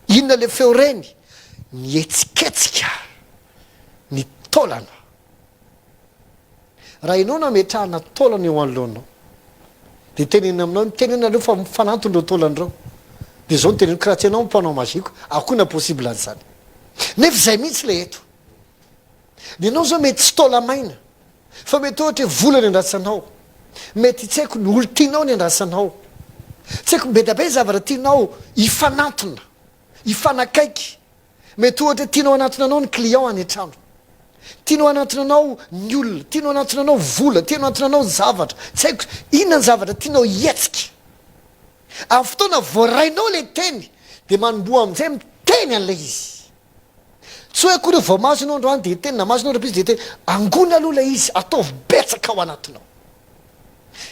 Inona ilay feo reny? Nihetsiketsika ny taolana. Raha ianao no ametrahana taolana eo anoloanao, dia tenenina aminao hoe mitenena aleo fa mifanantona ireo taolana ireo. Dia izao no teneniko, raha tsy ianao no mpanao magie-ko, akoana possible an'izany. Nefa izay mihitsy ilay eto. Ny anao izao mety tsy taola-maina, fa mety ohatra hoe vola ny andrasanao, mety tsy haiko ny olon-tianao ny andrasanao, tsy haiko be dia be ny zavatra tianao hifanantona, hifanakaiky, mety ohatra hoe tianao hanantona anao ny client any an-trano, tianao hanantona anao ny olona, tianao hanantona anao vola, tianao hanantona anao zavatra, tsy haiko inona ny zavatra tianao hihetsika. Amin'ny fotoana voarainao ilay teny dia manomboha amin'izay miteny an'ilay izy. Tsy hoe akory hoe vao mahazo ianao androany dia hiteny na mahazo ianao rahampitso dia hiteny. Angony aloha ilay izy, ataovy betsaka ao anatinao.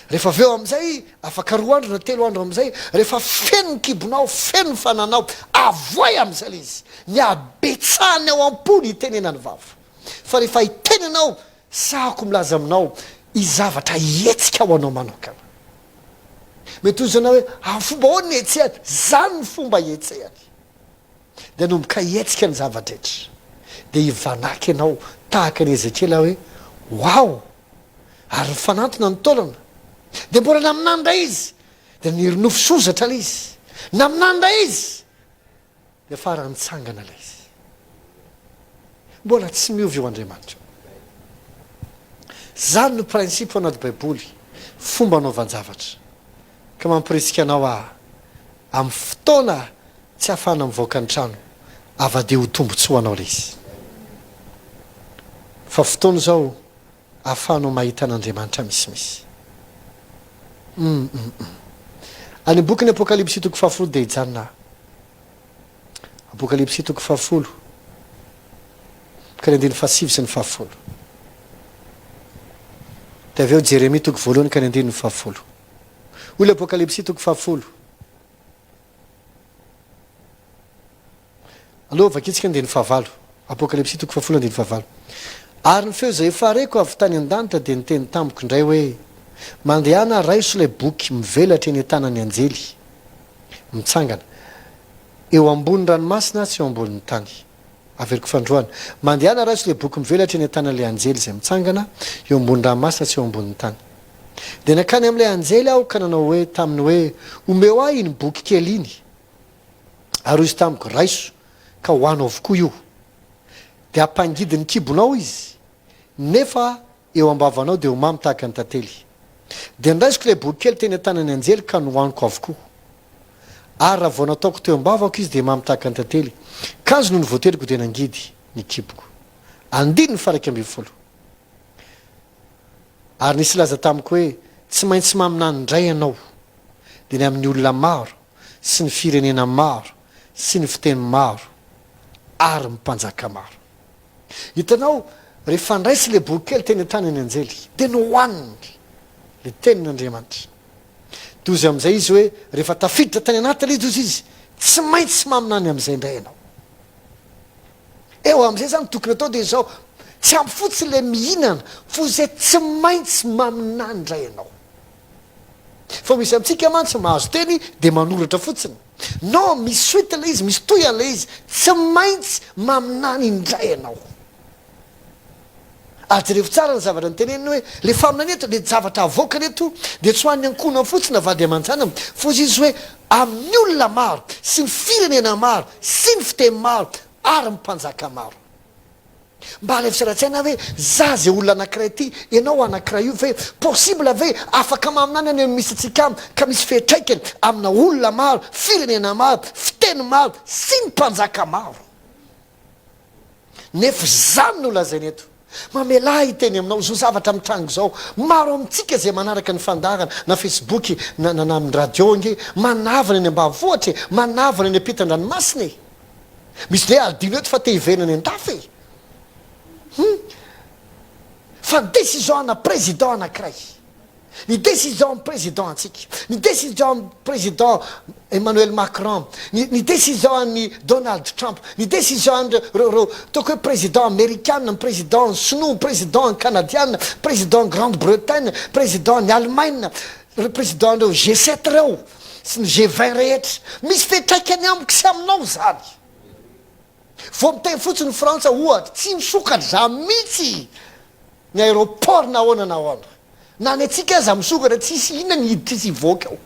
Rehefa avy eo amin'izay, afaka roa andro na telo andro amin'izay, rehefa feno ny kibonao, feno ny fananao, avoay amin'izay ilay izy. Ny habetsahany ao am-po no hitenenany vava. Fa rehefa hiteny ianao, sahako milaza aminao, hisy zavatra hihetsika ao anao manokana. Mety hoy ianao hoe, amin'ny fomba ahoana no hihetsehany? Izany ny fomba hihetsehany. Dia hanomboka hihetsika ny zava-drehetra. Dia hivanàka ianao tahaka an'i Ezekiela hoe, Wow! Ary nifanantona ny taolana. Dia mbola naminany indray izy. Dia nirinofy sozatra ilay izy. Naminany indray izy. Dia farany nitsangana ilay izy. Mbola tsy miova io Andriamanitra io. Zany no principe ao anaty baiboly, fomba anaovan-javatra. Ka mampirisika anao aho, amin'ny fotoana tsy ahafahana mivoaka ny trano, avadio ho tombotsoa anao ilay izy. Fa fotoana izao ahafahanao mahita an'Andriamanitra misimisy. Hum hum hum. Any amin'ny bokin'ny Apokalypsy toko fahafolo dia hijanona aho. Apokalypsy toko fahafolo ka ny andininy fahasivy sy ny fahafolo. Dia avy eo Jeremia toko voalohany ka ny andininy fahafolo. Hoy ilay Apokalypsy toko fahafolo. Aloha vakintsika ny andininy fahavalo. Apokalypsy toko fahafolo andininy fahavalo. Ary ny feo izay efa reko avy tany an-danitra dia niteny tamiko indray hoe, Mandehana raiso ilay boky mivelatra eny an-tanan'ny anjely mitsangana eo ambony ranomasina sy eo ambonin'ny tany. Averiko fandroana. Mandehana raiso ilay boky mivelatra eny an-tanan'ilay anjely izay mitsangana eo ambony ranomasina sy eo ambonin'ny tany. Dia nankany amin'ilay anjely aho ka nanao hoe taminy hoe, Omeo ahy iny boky kely iny. Ary hoy izy tamiko, Raiso, ka hohano avokoa io. Dia hampangidy ny kibonao izy, nefa eo am-bavanao dia ho mamy tahaka ny tantely. Dia noraisiko ilay boky kely teny an-tanan'ny anjely ka nohaniko avokoa. Ary raha vao nataoko teo am-bavako izy dia mamy tahaka ny tantely, kanjo nony voateliko dia nangidy ny kiboko. Andininy faha-11. Ary nisy nilaza tamiko hoe, Tsy maintsy maminany indray ianao, dia ny amin'ny olona maro, sy ny firenena maro, sy ny fiteny maro, ary ny mpanjaka maro. Hitanao, rehefa niraisy ilay boky kely teny an-tanan'ny anjely, dia nohaniny ilay tenin'Andriamanitra. Dia hozy amin'izay izy hoe, rehefa tafiditra tany anaty ilay izy, hozy izy, Tsy maintsy maminany amin'izay indray ianao. Eo amin'izay izany tokony atao dia izao, tsy ampy fotsiny ilay mihinana, fa izay tsy maintsy maminany indray ianao. Fa misy amintsika mantsy mahazo teny dia manoratra fotsiny. Non, misy suite ilay izy, misy tohiny ilay izy, tsy maintsy maminany indray ianao. Ary jerevo tsara ny zavatra noteneniny hoe, ilay faminaniana eto, ilay zavatra avoakany eto dia tsy ho an'ny ankohonany fotsiny na vady aman-janany, fa hozy izy hoe, amin'ny olona maro, sy ny firenena maro, sy ny fiteny maro, ary ny mpanjaka maro. Mba alaivo sary an-tsaina hoe, za izay olona anankiray ity, ianao anankiray io ve, possible ve afaka maminany any amin'ny misy antsika any ka misy fiantraikany amina olona maro, firenena maro, fiteny maro, sy ny mpanjaka maro? Nefa izany no lazainy eto. Mamelà ahy hiteny aminao izao zavatra mitranga izao. Maro amintsika izay manaraka ny fandaharana na Facebook na na amin'ny radio ange, manavana eny ambanivohitra e, manavana eny ampitan-dranomasina e. Misy indray adino eto fa te hiverina any an-dafy e. Hum. Fa ny décision ana président anankiray. Ny décision amin'ny président antsika, ny décision amin'ny président Emmanuel Macron, ny ny décision an'i Donald Trump, ny décision an'ireo ireo ireo ataoko hoe président amerikana, ny président sinoa, ny président kanadiana, président Grande Bretagne, président ny Allemagne, ireo président ireo G sept ireo sy ny G 20 rehetra. Misy fiantraikany amiko sy aminao izany. Vao miteny fotsiny Frantsa ohatra, tsy misokatra izany mihitsy ny aéroport na ahoana na ahoana. Na ny antsika aza misokatra tsisy inona ny hiditra sy hivoaka ao.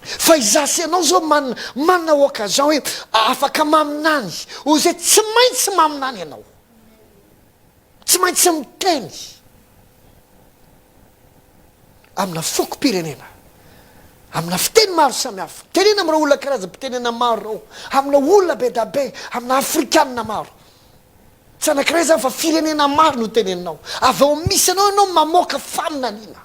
Fa izaho sy ianao zao manana manana occasion hoe afaka maminany, hoy izay tsy maintsy maminany ianao. Tsy maintsy miteny amina fokom-pirenena, amina fiteny maro samihafa. Tenena amin'ireo olona karazam-pitenena maro ireo, amina olona be da be, amina afrikanina maro. Tsy anankiray izany fa firenena maro no teneninao. Avy ao amin'ny misy anao ianao mamoaka faminaniana.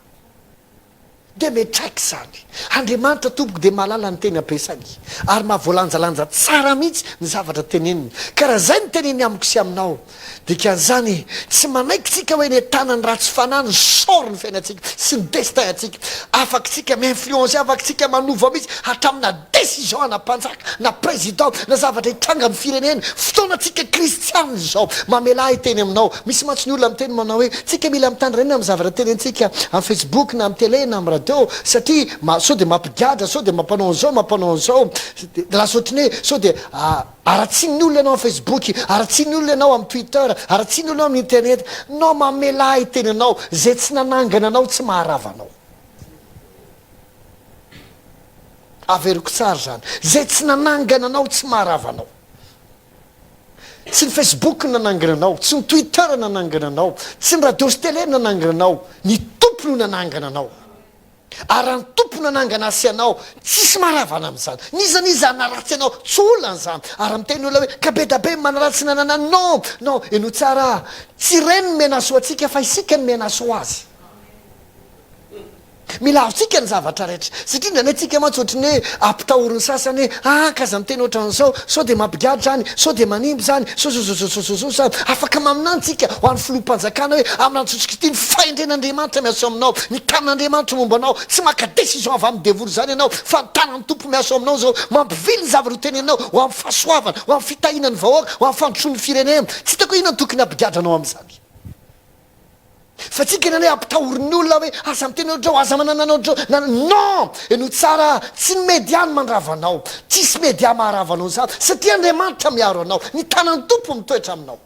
Dia miantraika izany. Andriamanitra tompoko dia mahalala ny teny ampiasainy ary mahavoalanjalanja tsara mihitsy ny zavatra teneniny. Ka raha izay no teneniny amiko sy aminao, dikan'izany tsy manaiky tsika hoe ny tanan'ny ratsy fanahy no sort ny fiainantsika sy ny destin antsika. Afaka tsika mi-influencer, afaka tsika manova mihitsy hatramina décision ana mpanjaka na président na zavatra hitranga amin'ny firenena. Fotoana tsika kristiana izao. Mamelà ahy hiteny aminao. Misy mantsy ny olona miteny manao hoe tsika mila mitandrina amin'ny zavatra tenentsika amin'ny facebook na amin'ny télé na amin'ny radio satria ma sao dia mampigadra sao dia mampanao an'izao mampanao an'izao dia lasa ohatran'ny hoe sao dia aratsian'ny olona ianao amin'ny facebook aratsian'ny olona ianao amin'ny twitter aratsian'ny olona amin'ny internet. Non mamelà ahy hiteny anao izay tsy nanangana anao tsy maharava anao. Averiko tsara izany. Izay tsy nanangana anao tsy maharava anao. Tsy ny Facebook no nanangana anao, tsy ny Twitter no nanangana anao, tsy ny radio sy télé no nanangana anao, ny Tompo no nanangana anao. Ary raha ny Tompo nanangana ahy sy ianao, tsisy maharavana amin'izany. N'iza n'iza hanaratsy anao, tsy olana izany. Ary raha miteny olona hoe, ka be da be ny manaratsy nanana, non, non, henoy tsara aho, tsy ireny no menace ho antsika fa isika no menace ho azy. Mila azontsika ny zavatra rehetra. Satria indraindray tsika mantsy ohatry ny hoe ampitahorin'ny sasany hoe ah ka aza miteny ohatran'izao, sao dia mampigadra izany, sao dia manimba izany, sao zao zao zao zao zao izany. Afaka maminany tsika ho an'ny filoham-panjakana hoe amin'ny andro Jesosy Kristy ny fahendren'Andriamanitra miasa ao aminao, ny tanan'Andriamanitra momba anao, tsy maka décision avy amin'ny devoly izany ianao fa ny tanan'ny Tompo miasa ao aminao izao, mampivily ny zavatra ho teneninao ho amin'ny fahasoavana, ho amin'ny fitahiana ny vahoaka, ho amin'ny fandrosoan'ny firenena. Tsy hitako hoe inona no tokony hampigadra anao amin'izany. Fa tsika inona hoe ampitahorin'ny olona hoe aza miteny ohatr'izao, aza manana ohatr'izao, na non! Henoy tsara, tsy ny media no mandrava anao, tsisy media maharava anao izany, satria Andriamanitra miaro anao, ny tanan'ny Tompo mitoetra aminao.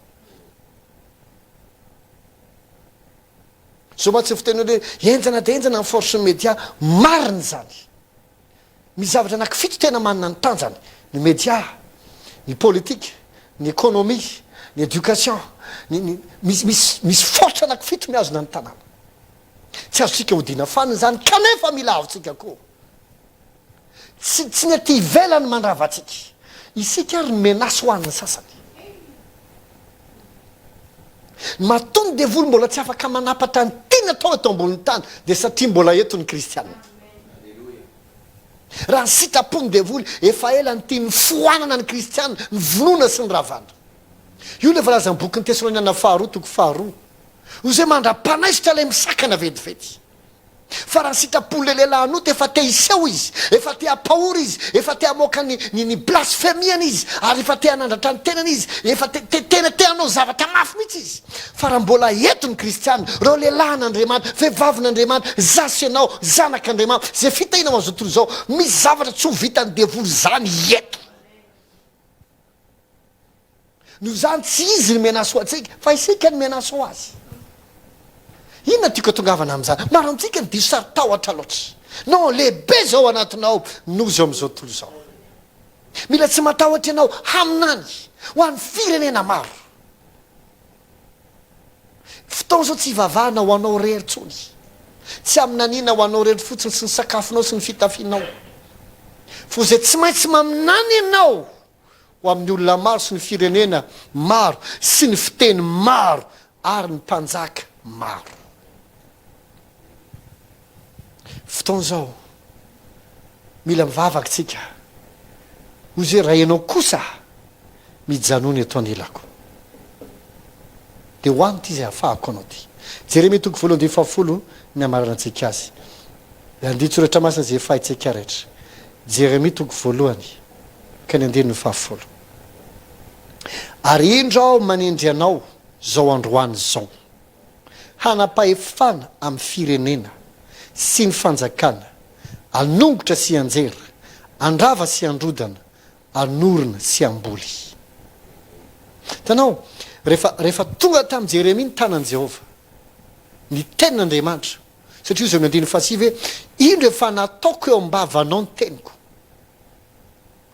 Zao mantsy ny fiteny hoe henjana dia henjana ny force ny media, marina izany. Misy zavatra anankifito tena manana ny tanjany, ny media, ny politika, ny économie, ny éducation, ny, ny, misy, misy, misy force anankifito mihazona ny tanàna. Tsy azontsika odiana fanina izany kanefa mila azontsika koa. Tsy, tsy ny aty ivelany mandrava antsika. Isika ary ny menace ho an'ny sasany. Matoa ny devoly mbola tsy afaka manapatra ny tiany atao eto ambonin'ny tany dia satria mbola eto ny kristiana. Raha ny sitrapon'ny devoly, efa ela ny tiany foanana ny kristiana, ny vonoana sy ny ravana. Io ilay voalazan'ny bokin'ny Tesaloniana faharoa toko faharoa. Hoy izay mandra-panaisotra ilay misakana vetivety. Fa raha ny sitrapon'ilay lehilahy hanota, efa te hiseho izy, efa te hampahory izy, efa te hamoaka ny ny ny blasfemiany izy, ary efa te hanandratra ny tenany izy, efa te te tena te hanao zavatra mafy mihitsy izy. Fa raha mbola eto ny kristiana, ireo lehilahin'Andriamanitra, vehivavin'Andriamanitra, izaho sy ianao, zanak'Andriamanitra, izay fitahiana ho an'izao tontolo izao, misy zavatra tsy ho vitan'ny devoly izany eto. Noho izany, tsy izy no menace ho antsika, fa isika no menace ho azy. Inona tiako atongavana amin'izany? Maro amintsika no diso saro-tahotra loatra. Non, lehibe izao anatinao noho izao amin'izao tontolo izao. Mila tsy matahotra ianao haminany ho an'ny firenena maro. Fotoana izao tsy hivavahana ho anao irery intsony. Tsy haminaniana ho anao irery fotsiny sy ny sakafonao sy ny fitafianao. Fa izay tsy maintsy maminany ianao ho amin'ny olona maro sy ny firenena maro sy ny fiteny maro ary ny mpanjaka maro. Fotoana izao, mila mivavaka isika. Hoy izy hoe, Raha ianao kosa, mijanòna eto anilako. Dia ho any ity izay hahafahako anao ity. Jeremia toko 18 ny hamaranantsika azy. Ilay andinin-tsoratra masina izay efa haintsika rehetra. Jeremia toko voalohany. ka ny andininy fahafolo. Ary indro aho manendry anao izao androany izao, hanam-pahefana amin'ny firenena sy ny fanjakana, hanongotra sy hianjera, handrava sy handrodana, hanorina sy hamboly. Hitanao, rehefa, rehefa tonga tamin'i Jeremia ny tanan'i Jehovah, ny tenin'Andriamanitra, satria hoy izy eo amin'ny andininy fahasivy hoe, Indro efa nataoko eo am-bavanao ny teniko.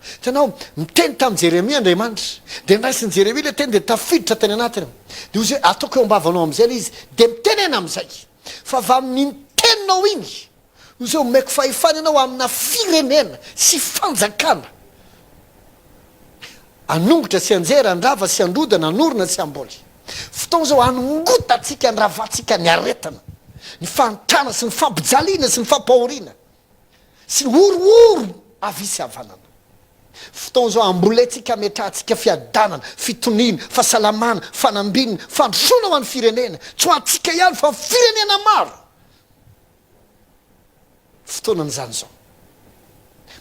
Hitanao, niteny tamin'i Jeremia Andriamanitra. Dia noraisin'i Jeremia ilay teny dia tafiditra tany anatiny. Dia hoy izy hoe, Ataoko eo am-bavanao amin'izay ilay izy, dia mitenena amin'izay. Fa avy amin'iny teninao iny, hoy izy hoe, omeko fahefana ianao amina firenena sy fanjakana. Hanongotra sy hanjera, handrava sy handrodana, hanorina sy hamboly. Fotoana izao hanongotantsika, handravantsika ny aretina, ny fahantrana sy ny fampijaliana sy ny fampahoriana. Sy ny horohoro havia sy havanana. Fotoana izao hambolentsika hametrahantsika fiadanana, fitoniana, fahasalamana, fanambinina, fandrosoana ho an'ny firenena. Tsy ho antsika ihany fa ny firenena maro. Fotoanan'izany izao.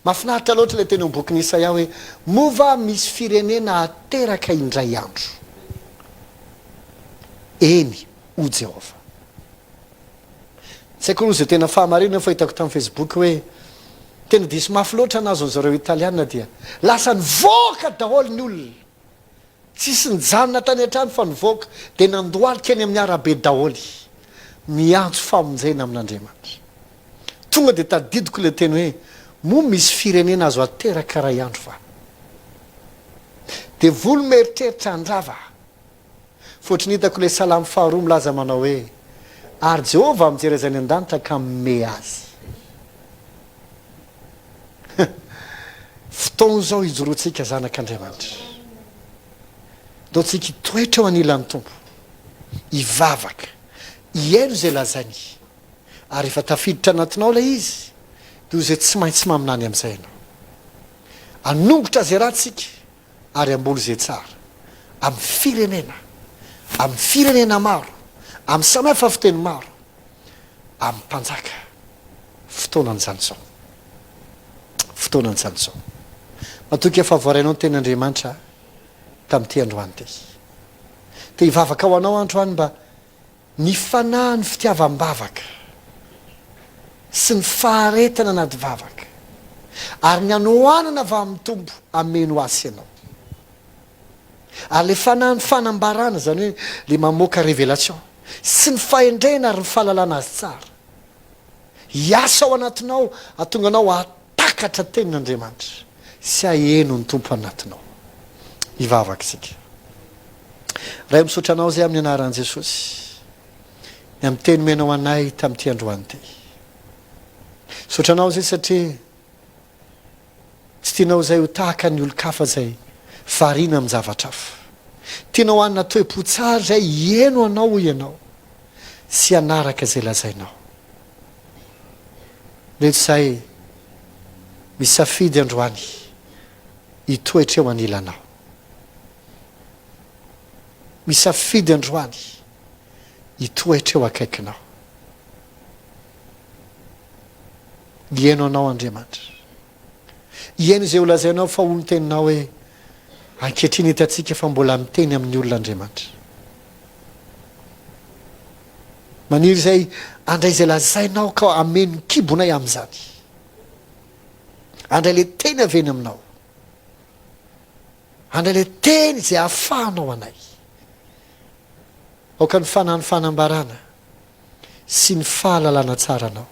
Mahafinaritra loatra ilay teny ao amin'ny bokin'i Isaia hoe, Moa va misy firenena hateraka indray andro? Eny, hoy Jehovah. Tsy haiko aloha izay tena fahamarinana fa hitako tamin'ny Facebook hoe tena diso mafy loatra nahazo an'zareo italiana dia lasa nivoaka daholo ny olona. Tsisy nijanona tany an-trano fa nivoaka dia nandohalika eny amin'ny arabe daholo miantso famonjena amin'Andriamanitra. Tonga dia tadidiko ilay teny hoe moa misy firenena azo ateraka iray andro va? Devoly mieritreritra handrava. Fa ohatry ny hitako ilay salamo faharoa milaza manao hoe, Ary Jehovah mijery azy any an-danitra ka mime azy. Fotoana izao hijoroantsika zanak'Andriamanitra. Ndao tsika hitoetra eo anilan'ny Tompo, hivavaka, hihaino izay lazainy. Ary rehefa tafiditra anatinao ilay izy, dia ho izay tsy maintsy maminany amin'izay ianao. Hanongotra izay ratsy isika ary hamboly izay tsara, amin'ny firenena, amin'ny firenena maro, amin'ny samy hafa fiteny maro, amin'ny mpanjaka. Fotoanan'izany izao. Fotoanan'izany izao. Matoky aho fa voarainao ny tenin'Andriamanitra tamin'ity androany ity. Te hivavaka ho anao androany mba Ny fanahin'ny fitiavam-bavaka sy ny faharetana anaty vavaka ary ny hanoanana avy amin'ny Tompo hameno ahy sy ianao. Ary ilay fanahin'ny fanambarana, izany hoe ilay mamoaka révélation, sy ny fahendrena ary ny fahalalana azy tsara, hiasa ao anatinao hahatonga anao hahatakatra tenin'Andriamanitra sy haheno ny Tompo anatinao. Hivavaka isika. Ray misaotra anao izay amin'ny anaran'i Jesosy ny amin'ny teny omenao anay tamin'ity androany ity. Misaotra anao izay satria tsy tianao izay ho tahaka ny olon-kafa izay variana amin-javatra hafa. Tianao hanana toe-po tsara izay hieno anao hoy ianao sy hanaraka izay lazainao. Ireto izay misafidy androany hitoetra eo anilanao. Misafidy androany hitoetra eo akaikinao. Hihaino anao Andriamanitra. Hihaino izay holazainao fa hoy ny teninao hoe, Ankehitriny hitantsika fa mbola miteny amin'ny olona Andriamanitra. Maniry izay handray izay lazainao ka hameno ny kibonay amin'izany. Handray ilay teny avy eny aminao. Handray ilay teny izay ahafahanao anay. Aoka ny fanahin'ny fanambarana sy ny fahalalana tsara anao.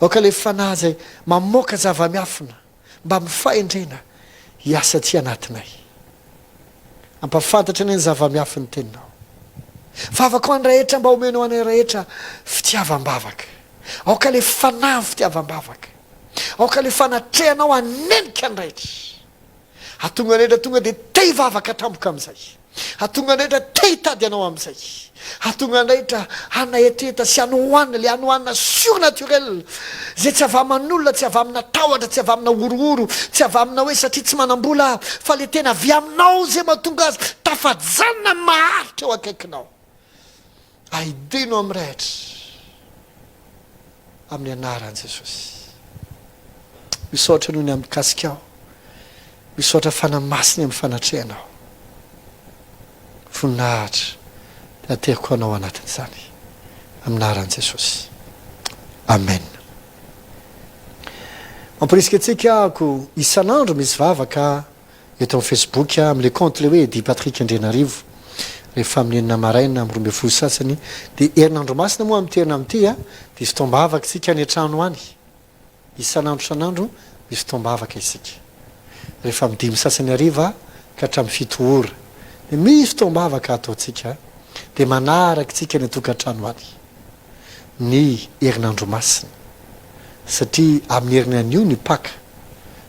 Aoka ilay fanahy izay mamoaka zava-miafina mba amin'ny fahendrena hiasa aty anatinay. Ampahafantatra anay ny zava-miafin'ny teninao. Vavako ho an'ny rehetra mba omenao anay rehetra fitiavam-bavaka. Aoka ilay fanahin'ny fitiavam-bavaka. Aoka ilay fanatrehanao hanenika ny rehetra. Hahatonga ny rehetra tonga dia te hivavaka tampoka amin'izay. Hahatonga ny rehetra te hitady anao amin'izay. Hahatonga ny rehetra hanahetaheta sy hanoanana, ilay hanoanana surnaturel, izay tsy avy aman'olona, tsy avy amina tahotra, tsy avy amina horohoro, tsy avy amina hoe satria tsy manam-bola aho, fa ilay tena avy aminao izay mahatonga azy tafajanona maharitra eo akaikinao. Aidino amin'ny rehetra amin'ny anaran'i Jesosy. Misaotra noho ny amin'ny kasikao. Misaotra Fanahy Masina amin'ny fanatrehanao. Voninahitra dia ateriko anao anatin'izany. Amin'ny anaran'i Jesosy. Amen. Mamporisika antsika ako isan'andro misy vavaka eto amin'ny Facebook amin'ilay compte ilay hoe Eddy Patrick Andrianarivo rehefa amin'ny enina maraina amin'ny 12 sasany dia herinandro masina moa amin'ity herinandro ity dia hisy fotoam-bavaka isika any an-trano any isan'andro isan'andro misy fotoam-bavaka isika rehefa amin'ny dimy sasany hariva ka hatramin'ny fito ora dia misy fotoam-bavaka ataontsika dia manaraka isika any an-tokantrano any ny herinandro masina satria amin'ny heriny anio ny Paka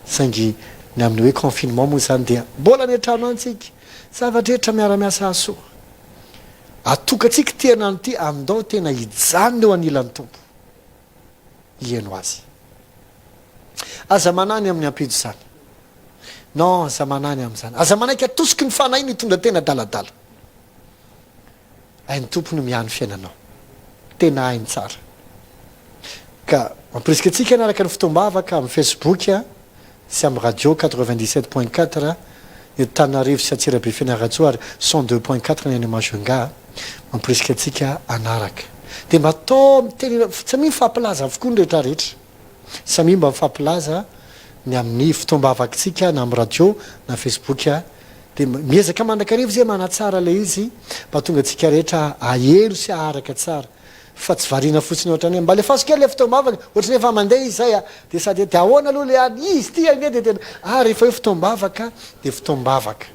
saingy ny amin'ny hoe confinement moa izany dia mbola any an-trano any tsika, zava-drehetra miara-miasa hahasoa. Atokantsika ity herinandro ity andao tena hijanona eo anilan'ny Tompo hihaino Azy. Aza manahy ny amin'ny ampitso izany. Non, aza manahy ny amin'izany. Aza manaiky atosiky ny fanahy hitondra tena adaladala. Hain'ny Tompo no miahy ny fiainanao. Tena hainy tsara. Ka mampirisika antsika hanaraka ny fotoam-bavaka amin'ny Facebook sy amin'ny radio 97.4 eto Antananarivo sy Antsirabe Fianarantsoa ary 102.4 ny any Majunga. Mampirisika antsika hanaraka. Dia mba atao miteny, samia mifampilaza avokoa ny rehetra rehetra. Samia mba mifampilaza ny amin'ny fotoam-bavakitsika na amin'ny radio na Facebook. Dia miezaka mandrakariva izay manatsara ilay izy mba hahatonga antsika rehetra haheno sy haharaka tsara. Fa tsy variana fotsiny ohatran'ny hoe mba alefaso kely le fotoam-bavaka, ohatran'ny efa mandeha izy zay a! Dia sady hoe dia ahoana aloha le any, izy ity ange dia tena, ah rehefa hoe fotoam-bavaka dia fotoam-bavaka.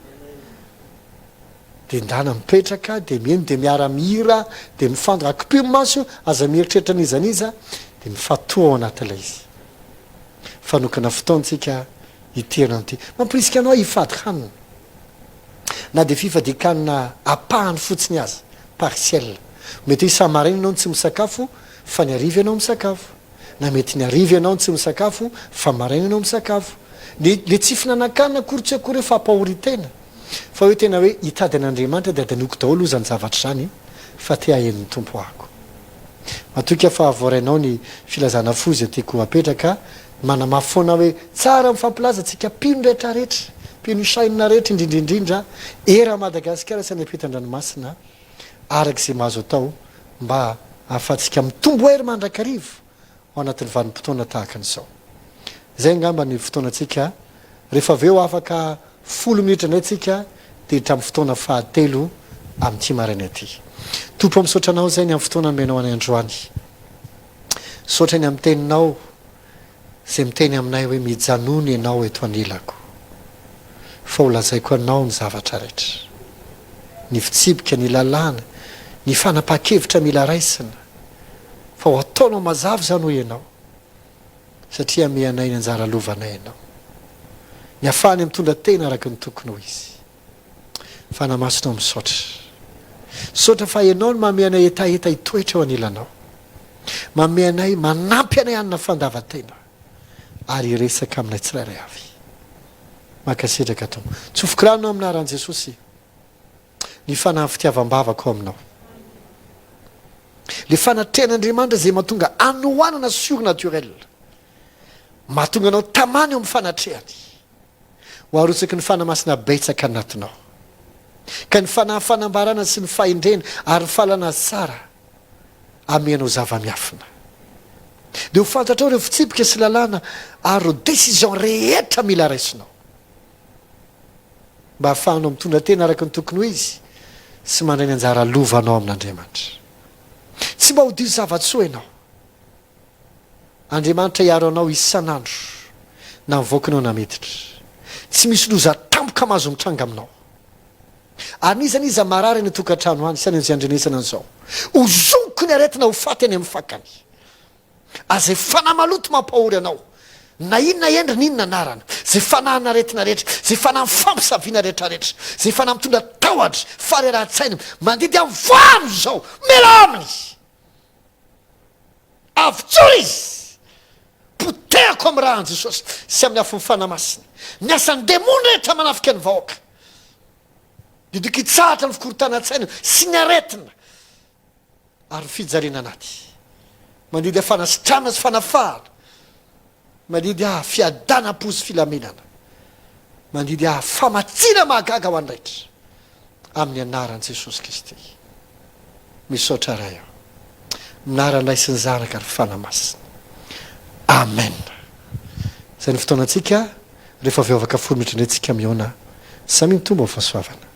Dia ndana mipetraka, dia miheno, dia miara-mihira, dia mifandra, akipio ny maso, aza mieritreritra n'iza n'iza, dia mifatoha ao anatin'ilay izy. Fanokana fotoana tsika ity herinandro ity. Mampirisika anao hifady hanina. Na dia fifadian-kanina ampahany fotsiny aza, partiel. Mety hoe isa-maraina ianao no tsy misakafo fa ny hariva ianao misakafo. Na mety ny hariva ianao no tsy misakafo fa maraina ianao misakafo. Le le tsy fihinanan-kanina akory tsy akory hoe fampahorin-tena fa hoe tena hoe hitady an'Andriamanitra dia adinoiko daholo izany zavatra izany fa te haheno ny Tompo ahako. Matoky aho fa voarainao ny filazana fohy izay tiako hapetraka, manamafy foana aho hoe tsara mifampilaza tsika mpino rehetra rehetra, mpino chaine rehetra indrindra indrindra eran'i Madagasikara sy any ampitan-dranomasina araka izay mahazo atao mba ahafahantsika mitombo hery mandrakariva ao anatin'ny vanim-potoana tahaka an'izao. Izay angamba ny fotoanantsika, rehefa avy eo afaka folo minitra indray tsika dia hiditra amin'ny fotoana fahatelo amin'ity maraina ity. Tompo ô misaotra Anao izay ny amin'ny fotoana nomenao anay androany. Misaotra ny amin'ny teninao izay miteny aminay hoe mijanona Ianao eto anilako fa ho lazaiko Anao ny zavatra rehetra. Ny fitsipika, ny lalàna, ny fanapahan-kevitra mila raisina fa ho ataonao mazava izany hoy Ianao. Satria ameanay ny anjara lovanay Ianao. Ny hafahany mitondra tena araka ny tokony ho izy. Fanahy Masina misaotra. Misaotra fa Ianao no manome anay hetaheta hitoetra eo anilanao. Manome anay, manampy anay hanana fandavan-tena ary hiresaka aminay tsirairay avy. Mankasitraka Tompo. Tsofiko rano amin'ny anaran'i Jesosy ny fanahy fitiavam-bavaka ao aminao. Le fanatrehan'Andriamanitra izay mahatonga hanoanana surnaturel. Mahatonga anao tamana eo amin'ny fanatrehany. Ho arotsaky ny Fanahy Masina betsaka anatinao. Ka ny fanahy fanambarana sy ny fahendrena ary ny fahalalana azy tsara ameanao zava-miafina. Dia ho fantatrao ireo fitsipika sy lalàna ary ireo décision rehetra mila raisinao. Mba hahafahanao mitondra tena araka ny tokony ho izy sy mandray ny anjara lovanao amin'Andriamanitra. Tsy mba ho diso zava-tsoa ianao. Andriamanitra hiaro anao isan'andro, na mivoaka ianao na miditra. Tsy misy loza tampoka mahazo mitranga aminao. Ary n'iza n'iza marary any an-tokantrano any sy any amin'izay andrenesana an'izao, hozoniko ny aretina ho faty any amin'ny fakany. Ary izay fanahy maloto mampahory anao, na inona endriny, inona anarana, izay fanahin'aretina rehetra, izay fanahy fampisaviana rehetrarehetra, izay fanahy mitondra tahotra, faharerahan-tsaina, mandidy amin'ny vano izao, mialà aminy! Avotsory izy! Potehako amin'ny ràn'i Jesosy sy amin'ny afon'ny Fanahy Masina ny asan'ny demony rehetra manafika ny vahoaka. Didiko hitsahatra ny fikorontanan-tsaina sy ny aretina ary ny fijaliana anaty. Mandidy ahy fanasitranana sy fanafahana. Mandidy ahy fiadanam-po sy filaminana. Mandidy ahy famatsiana mahagaga ho an'ny rehetra. Amin'ny anaran'i Jesosy Kristy. Misaotra Ray ô. Minaran'ny Ray sy ny Zanaka ary Fanahy Masina. Amen. Izay ny fotoanantsika, rehefa avy eo afaka folo minitra indray tsika mihaona. Samia mitombo amin'ny fahasoavana.